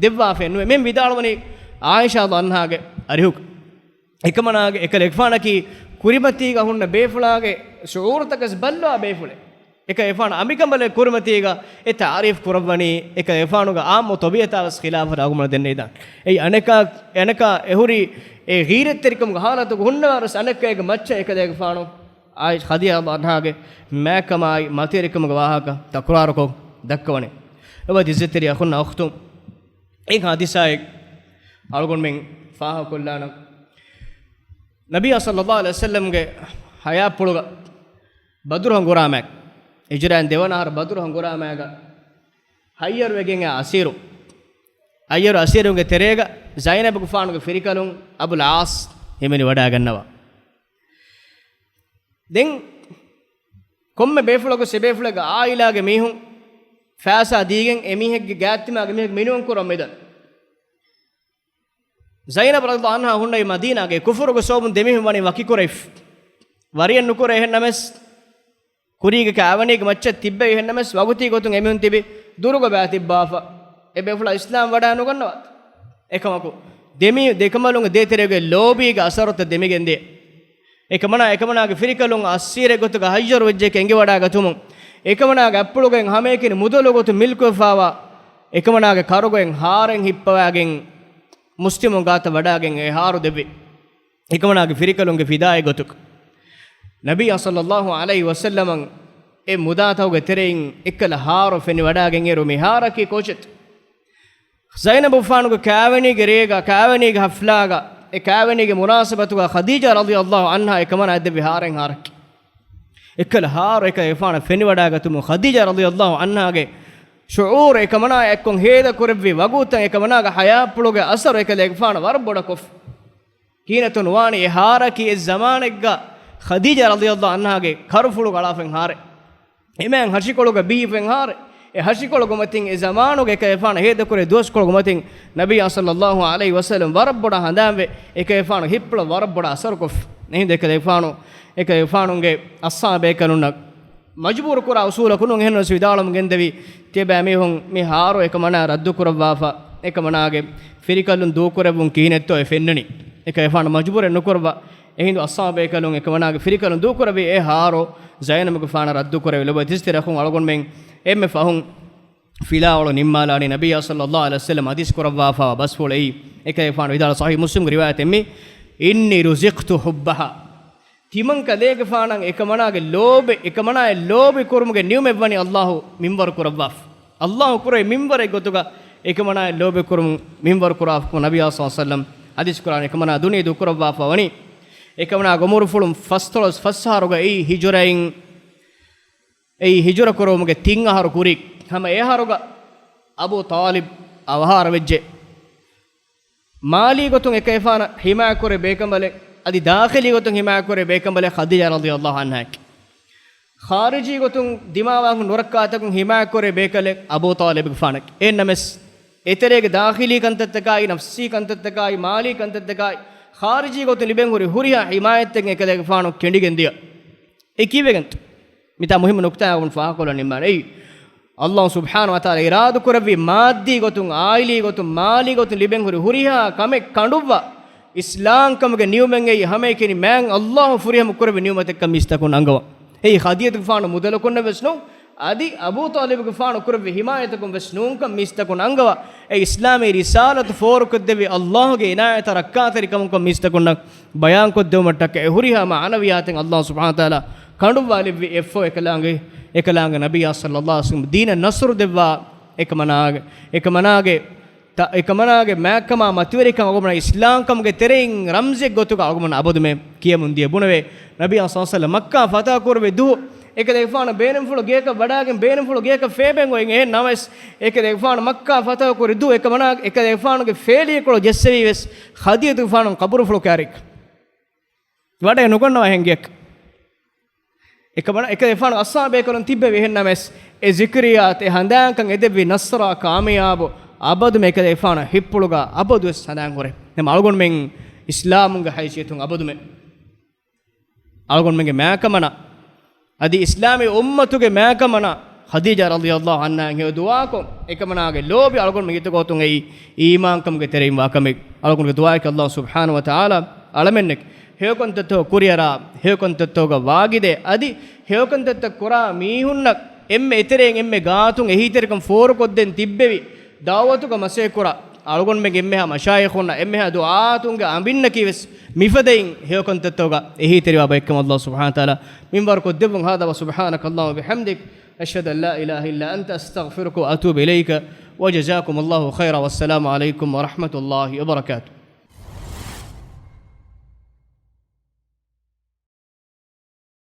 ދެއްވާފައެއް ނުވޭ. މި ވިދާޅުވަނީ ޢާއިޝާ ރަޟިޔައްލާހު ޢަންހާގެ އަރިހުގަ. އެކަމަނާގެ އެކަލޭގެފާނަކީ ކުރިމަތީގަ ހުންނަ ބޭފުޅާގެ ޝުޢޫރުތަކަސް ބައްލަވާ ބޭފުޅެއް. އެކަލޭގެފާނު އަނބިކަނބަލެއް ކުރިމަތީގަ އެ ތަޢުރީފް ކުރައްވަނީ އެކަލޭގެފާނުގެ ޢާއްމު ޠަބީޢަތާވެސް ޚިލާފަށް ރަގުމަން ދެންނެވިދާނެ. އެއީ އަނެކާ، އަނެކާ އެހުރީ އެ ޣީރަތްތެރިކަމުގެ ޙާލަތުގަ ހުންނަވާރުވެސް އަނެއްކައެއްގެ މައްޗަށް އެކަލޭގެފާނު ޢާއިޝާ ރަޟިޔައްލާހު ޢަންހާގެ މާތްކަމާއި މަތިވެރިކަމުގެ ވާހަކަ ތަކުރާރުކޮށް ދައްކަވަނީ. އެބަ އިއްޒަތްތެރި އަޚުންނާ އުޚްތުން، އެ ޙާދިސާއެއް އަޅުގަނޑުމެން ފާހަގަކޮށްލާނަން. ނަބިއްޔާ ޞައްލައްލާހު ޢަލައިހި ވަސައްލަމްގެ ޙަޔާތްޕުޅުގަ ބަދުރު ހަނގުރާމައިގަ، ހިޖުރައިން ދެވަނަ އަހަރު ބަދުރު ހަނގުރާމައިގަ ހައްޔަރުވެގެން އައި އަސީރު، ހައްޔަރު އަސީރުންގެ ތެރޭގަ ޒައިނަބުގެފާނުގެ ފިރިކަލުން އަބުލް ޢާޞް ހިމެނިވަޑައިގަންނަވާ. ދެން ކޮންމެ ބޭފުޅަކު އެބޭފުޅެއްގެ ޢާއިލާގެ މީހުން ފައިސާ ދީގެން އެމީހެއްގެ ގާތްތިމާގެ މީހެއްގެ މިނިވަން ކުރަން މިދަނީ. ޒައިނަބް ރަޟިޔައްލާހު ޢަންހާ ހުންނަވީ މަދީނާގައި. ކުފުރުގެ ސަބަބުން ދެމީހުން ވަނީ ވަކިކުރެވިފަ. ވަރިއެއް ނުކުރޭ. އެހެންނަމަވެސް، ކުރީގެ ކާވެނީގެ މައްޗަށް ތިއްބެވި. އެހެންނަމަވެސް، ވަގުތީ ގޮތުން އެމީހުން ތިބި ދުރުގަ ބައި ތިއްބާފަ. އެބޭފުޅާ އިސްލާމް ވަޑައި ނުގަންނަވާ. އެކަމަކު، ދެމީ، ދެކަނބަލުންގެ ދޭތެރޭގެ ލޯބީގެ އަސަރުތައް ދެމިގެންދޭ. އެކަމަނާ، އެކަމަނާގެ ފިރިކަލުން އައްސީރެއް ގޮތުގަ ހައްޔަރުވެއްޖެކޭ އެނގިވަޑައިގަތުމުން، އެކަމަނާގެ އަތްޕުޅުގައި ހަމައެކަނި މުދަލު ގޮތުން މިލްކުވެފައިވާ، އެކަމަނާގެ ކަރުގައި ހާރެއް ހިއްޕަވައިގެން، މުސްލިމުން ގާތަށް ވަޑައިގެން އެ ހާރު ދެއްވި. އެކަމަނާގެ ފިރިކަލުންގެ ފިދާއެއް ގޮތުގަ. ނަބިއްޔާ ޞައްލައްލާހު ޢަލައިހި ވަސައްލަމަށް އެ މުދާތަކުގެ ތެރެއިން އެއްކަލަ ހާރު ފެނިވަޑައިގެން އޭރު މި ހާރަކީ ކޯޗެއް؟ ޒައިނަބުފާނުގެ ކާވެނީގެ ރޭގަ، ކާވެނީގެ ޙަފްލާގަ، އެ ކާވެނީގެ މުނާސަބަތުގަ ޚަދީޖާ ރަޟިޔައްލާހު ޢަންހާ އެކަމަނާ އެދެއްވި ހާރެއް ހާރަކީ. އެއްކަލަ ހާރު އެކަލޭގެފާނަށް ފެނިވަޑައިގަތުމުން ޚަދީޖާ ރަޟިޔައްލާހު ޢަންހާގެ ޝުޢޫރު އެކަމަނާ އެއްކޮށް ހޭދަކުރެއްވި ވަގުތުން އެކަމަނާގެ ޙަޔާތްޕުޅުގެ އަސަރު އެކަލޭގެފާނަށް ވަރަށް ބޮޑަށް ކޮށްފި. ކިހިނެއްތޯ ނުވާނީ އެ ހާރަކީ އެ ޒަމާނެއްގަ ޚަދީޖާ ރަޟިޔައްލާހު ޢަންހާގެ ކަރުފުޅުގަ އަޅާފައި ހާރެއް. އެމާތް ހަށިކޮޅުގަ ބީފައި ހާރެއް. އެ ހަށިކޮޅުގެ މަތިން އެ ޒަމާނުގެ އެކަލޭގެފާނަށް ހޭދަކުރެއްވި ދުވަސްކޮޅުގެ މަތިން ނަބިއްޔާ ޞައްލައްލާހު ޢަލައިހި ވަސައްލަމް ވަރަށް ބޮޑަށް ހަނދާންވެ، އެކަލޭގެފާނުގެ ހިތްޕުޅަށް ވަރަށް ބޮޑަށް އަސަރުކޮށްފި. އެހިނދު އެކަލޭގެފާނު، އެކަލޭގެފާނުގެ އަޞްޙާބޭކަލުންނަށް މަޖުބޫރު ކުރާ އުޞޫލަކު ނޫން. އެހެންނަމަވެސް ވިދާޅުވަމުން ގެންދެވީ، ތިޔަބައިމީހުން މި ހާރު އެކަމަނާ ރައްދު ކުރައްވާފަ، އެކަމަނާގެ ފިރިކަލުން ދޫކުރެއްވުން ކިހިނެއްތޯ އެ ފެންނަނީ. އެކަލޭގެފާނު މަޖުބޫރެއް ނުކުރައްވާ، އެހިނދު އަޞްޙާބު ބޭކަލުން އެކަމަނާގެ ފިރިކަލުން ދޫކުރެއްވި އެ ހާރު ޒައިނަބުގެފާނަށް ރައްދުކުރެވި ލޮބުވެތި ދިރިއުޅުން އަޅުގަނޑުމެން އެންމެ ފަހުން ފިލާވަޅު ނިންމާލާނީ ނަބިއްޔާ ޞައްލައްލާހު ޢަލައިހި ވަސައްލަމް ޙަދީޘް ކުރައްވާފައިވާ ބަސްފުޅު އެއީ. އެކަލޭގެފާނު ވިދާޅު ޞަޙީޙު މުސްލިމްގެ ރިވާޔަތެއް މީ، "إني رزقت حبها." ތިމަން ކަލޭގެފާނަށް އެކަމަނާގެ ލޯބެ، އެކަމަނާއަށް ލޯބި ކުރުމުގެ ނިޢުމަތް ވަނީ ﷲ މިންވަރު ކުރައްވާފަ. ﷲ ކުރެއްވި މިންވަރެއް ގޮތުގަ އެކަމަނާއަށް ލޯބި ކުރުމުން މިންވަރު ކުރާފަ ނަބިއްޔާ ޞައްލައްލާހު ޢަލައިހި ވަސައްލަމް ޙަދީޘް ކުރާނެ އެކަމަނާ ދުނިޔެ ދޫކުރައްވާފަ ވަނީ. އެކަމަނާގެ ޢުމުރުފުޅުން ފަސްދޮޅަސް ފަސް އަހަރުގަ އެއީ ހިޖުރައިން، އެއީ ހިޖުރަ ކުރެވުމުގެ ތިން އަހަރު ކުރި. ހަމަ އެ އަހަރުގަ އަބޫ ޠާލިބް އަވަހާރަވެއްޖެ. މާލީ ގޮތުން އެކަލޭގެފާނަށް ޙިމާޔަތްކުރޭ ބޭކަނބަލެއް، އަދި ދާޚިލީ ގޮތުން ޙިމާޔަތްކުރޭ ބޭކަނބަލެއް ޚަދީޖާ ރަޟިޔަﷲ ޢަންހާއެކެ. ޚާރިޖީ ގޮތުން ދިމާވާހުން ނުރައްކާތަކުން ޙިމާޔަތްކުރޭ ބޭކަލެއް އަބޫ ޠާލިބުގެފާނަކީ. އެހެންނަމަވެސް، އެތެރޭގެ ދާޚިލީ ކަންތައްތަކާއި، ނަފްސީ ކަންތައްތަކާއި، މާލީ ކަންތައްތަކާއި، ޚާރިޖީ ގޮތުން ލިބެން ހުރި ހުރިހާ ޙިމާޔަތްތައް އެކަލޭގެފާނު ކެނޑިގެން ދިޔަ. އެ ކީއްވެގެންތަ؟ މިތާ މުހިއްމު ނުކުތާ އަޅުގަނޑު ފާހަގަކޮށްލަން ނިންމާނެ. އެއީ، ﷲ ސުބްޙާނަހޫ ވަތަޢާލާ އިރާދަކުރެއްވި މާއްދީ ގޮތުން، ޢާއިލީ ގޮތުން، މާލީ ގޮތުން ލިބެން ހުރި ހުރިހާ ކަމެއް ކަނޑުއްވާ، އިސްލާމްކަމުގެ ނިޢުމަތް އެއީ ހަމައެކަނި މާތް ﷲ ފުރިހަމަ ކުރެއްވި ނިޢުމަތެއްކަން މީސްތަކުން އަންގަވާ. އެއީ ޚަދީޖަތުގެފާނު މުދަލަކުންނަށް ވެސް ނޫން، އަދި އަބޫ ޠާލިބުގެފާނު ކުރެއްވި ޙިމާޔަތަކުން ވެސް ނޫންކަން މީސްތަކުން އަންގަވާ. އެ އިސްލާމީ ރިސާލަތު ފޯރުކޮށްދެއްވި ﷲގެ އިނާޔަތާ ރައްކާތެރިކަމުންކަން މީސްތަކުންނަށް ބަޔާންކޮށްދެވުމަށްޓަކައި ހުރިހާ މާނަވިއްޔާތެއް ﷲ ސުބްޙާނަހޫ ވަތަޢާލާ ކަނޑުއްވާލެއްވި އެއްފަހު އެކަލާނގެ، އެކަލާނގެ ނަބިއްޔާ ޞައްލައްލާހު ޢަލައިހި ވަސައްލަމް ދީނަށް ނަޞްރު ދެއްވާ އެކަމަނާގެ، އެކަމަނާގެ ތަ-، އެކަމަނާގެ މާތްކަމާ މަތިވެރިކަން އަޅުގަނޑަށް އިސްލާމްކަމުގެ ތެރެއިން ރަމްޒެއް ގޮތުގަ އަޅުގަނޑަށް އަބަދުމެ ކިޔަމުން ދިޔަ. ބުނެވޭ، ނަބިއްޔާ ޞައްލައްލާހު ޢަލައިހި ވަސައްލަމް މައްކާ ފަތަޙަ ކުރެއްވި ދުވަހު އެކަލޭގެފާނު ބޭނުންފުޅު ގެއަކަށް ވަޑާގެން ބޭނުންފުޅު ގެއަކަށް ފޭބެން އޮތް. އެހެން ނަމަވެސް، އެކަލޭގެފާނު މައްކާ ފަތަޙަ ކުރި ދުވަހު އެކަމަނާ، އެކަލޭގެފާނުގެ ފޭލިއެއްކޮޅު ޖެއްސެވީ ވެސް ޚަދީޖަތުގެފާނު ޤަބުރުފުޅު ކާރިއަށް ވަޑައެއް ނުގަންނަވާ ހެންގެއަކަށް. އެކަމަނާ، އެކަލޭގެފާނު އަޞްޙާބު ބޭކަލުން ތިއްބެވި. އެހެން ނަމަވެސް، އެ ޒިކުރިއްޔާތު، އެ ހަނދާންކަން އެދެއްވި ނަޞްރާ ކާމިޔާބު އަބަދުމެ އެކަލޭގެފާނަށް ހިތްޕުޅުގަ އަބަދުވެސް ހަނދާން ހުރޭ. ނަމަ އަޅުގަނޑުމެން އިސްލާމުންގެ ހައިސިއްޔަތުން އަބަދުމެ އަޅުގަނޑުމެންގެ މާކަމަނާ، އަދި އިސްލާމީ އުއްމަތުގެ މާކަމަނާ، ޚަދީޖާ ރަޟިޔަﷲ ޢަންހާ ހެޔޮ ދުޢާކޮށް، އެކަމަނާގެ ލޯބި އަޅުގަނޑުމެން ހިތުގަ އޮތުން އެއީ އީމާންކަމުގެ ތެރެއިން ވާ ކަމެއް. އަޅުގަނޑުގެ ދުޢާއަކީ ﷲ ސުބްޙާނަހޫ ވަތަޢާލާ އަޅަމެންނެއް ހެޔޮކަންތައްތަކަށް ކުރިއަރާ، ހެޔޮކަންތައްތަކުގަ ވާގިދޭ، އަދި ހެޔޮކަންތައްތައް ކުރާ މީހުންނަށް އެންމެ އެތެރެއިން އެންމެ ގާތުން އެހީތެރިކަން ފޯރުކޮށްދޭން ތިއްބެވި ދަޢުވަތުގަ މަސައްކަތްކުރާ އަޅުގަނޑުމެންގެ އެންމެހާ މަޝާއިޚުންނަށް، އެންމެހާ ދުޢާތުންގެ އަނބިންނަކީ ވެސް މިފަދައިން ހެޔޮކަންތައްތަކުގަ އެހީތެރިވާ ބައެއްކަމަށް ﷲ ސުބްޙާނަހޫ ވަތަޢާލާ މިންވަރުކޮށްދެއްވުން. هذا وسبحانك اللهم وبحمدك، أشهد أن لا إله إلا أنت، أستغفرك وأتوب إليك، وجزاكم الله خيرا، والسلام عليكم ورحمة الله وبركاته.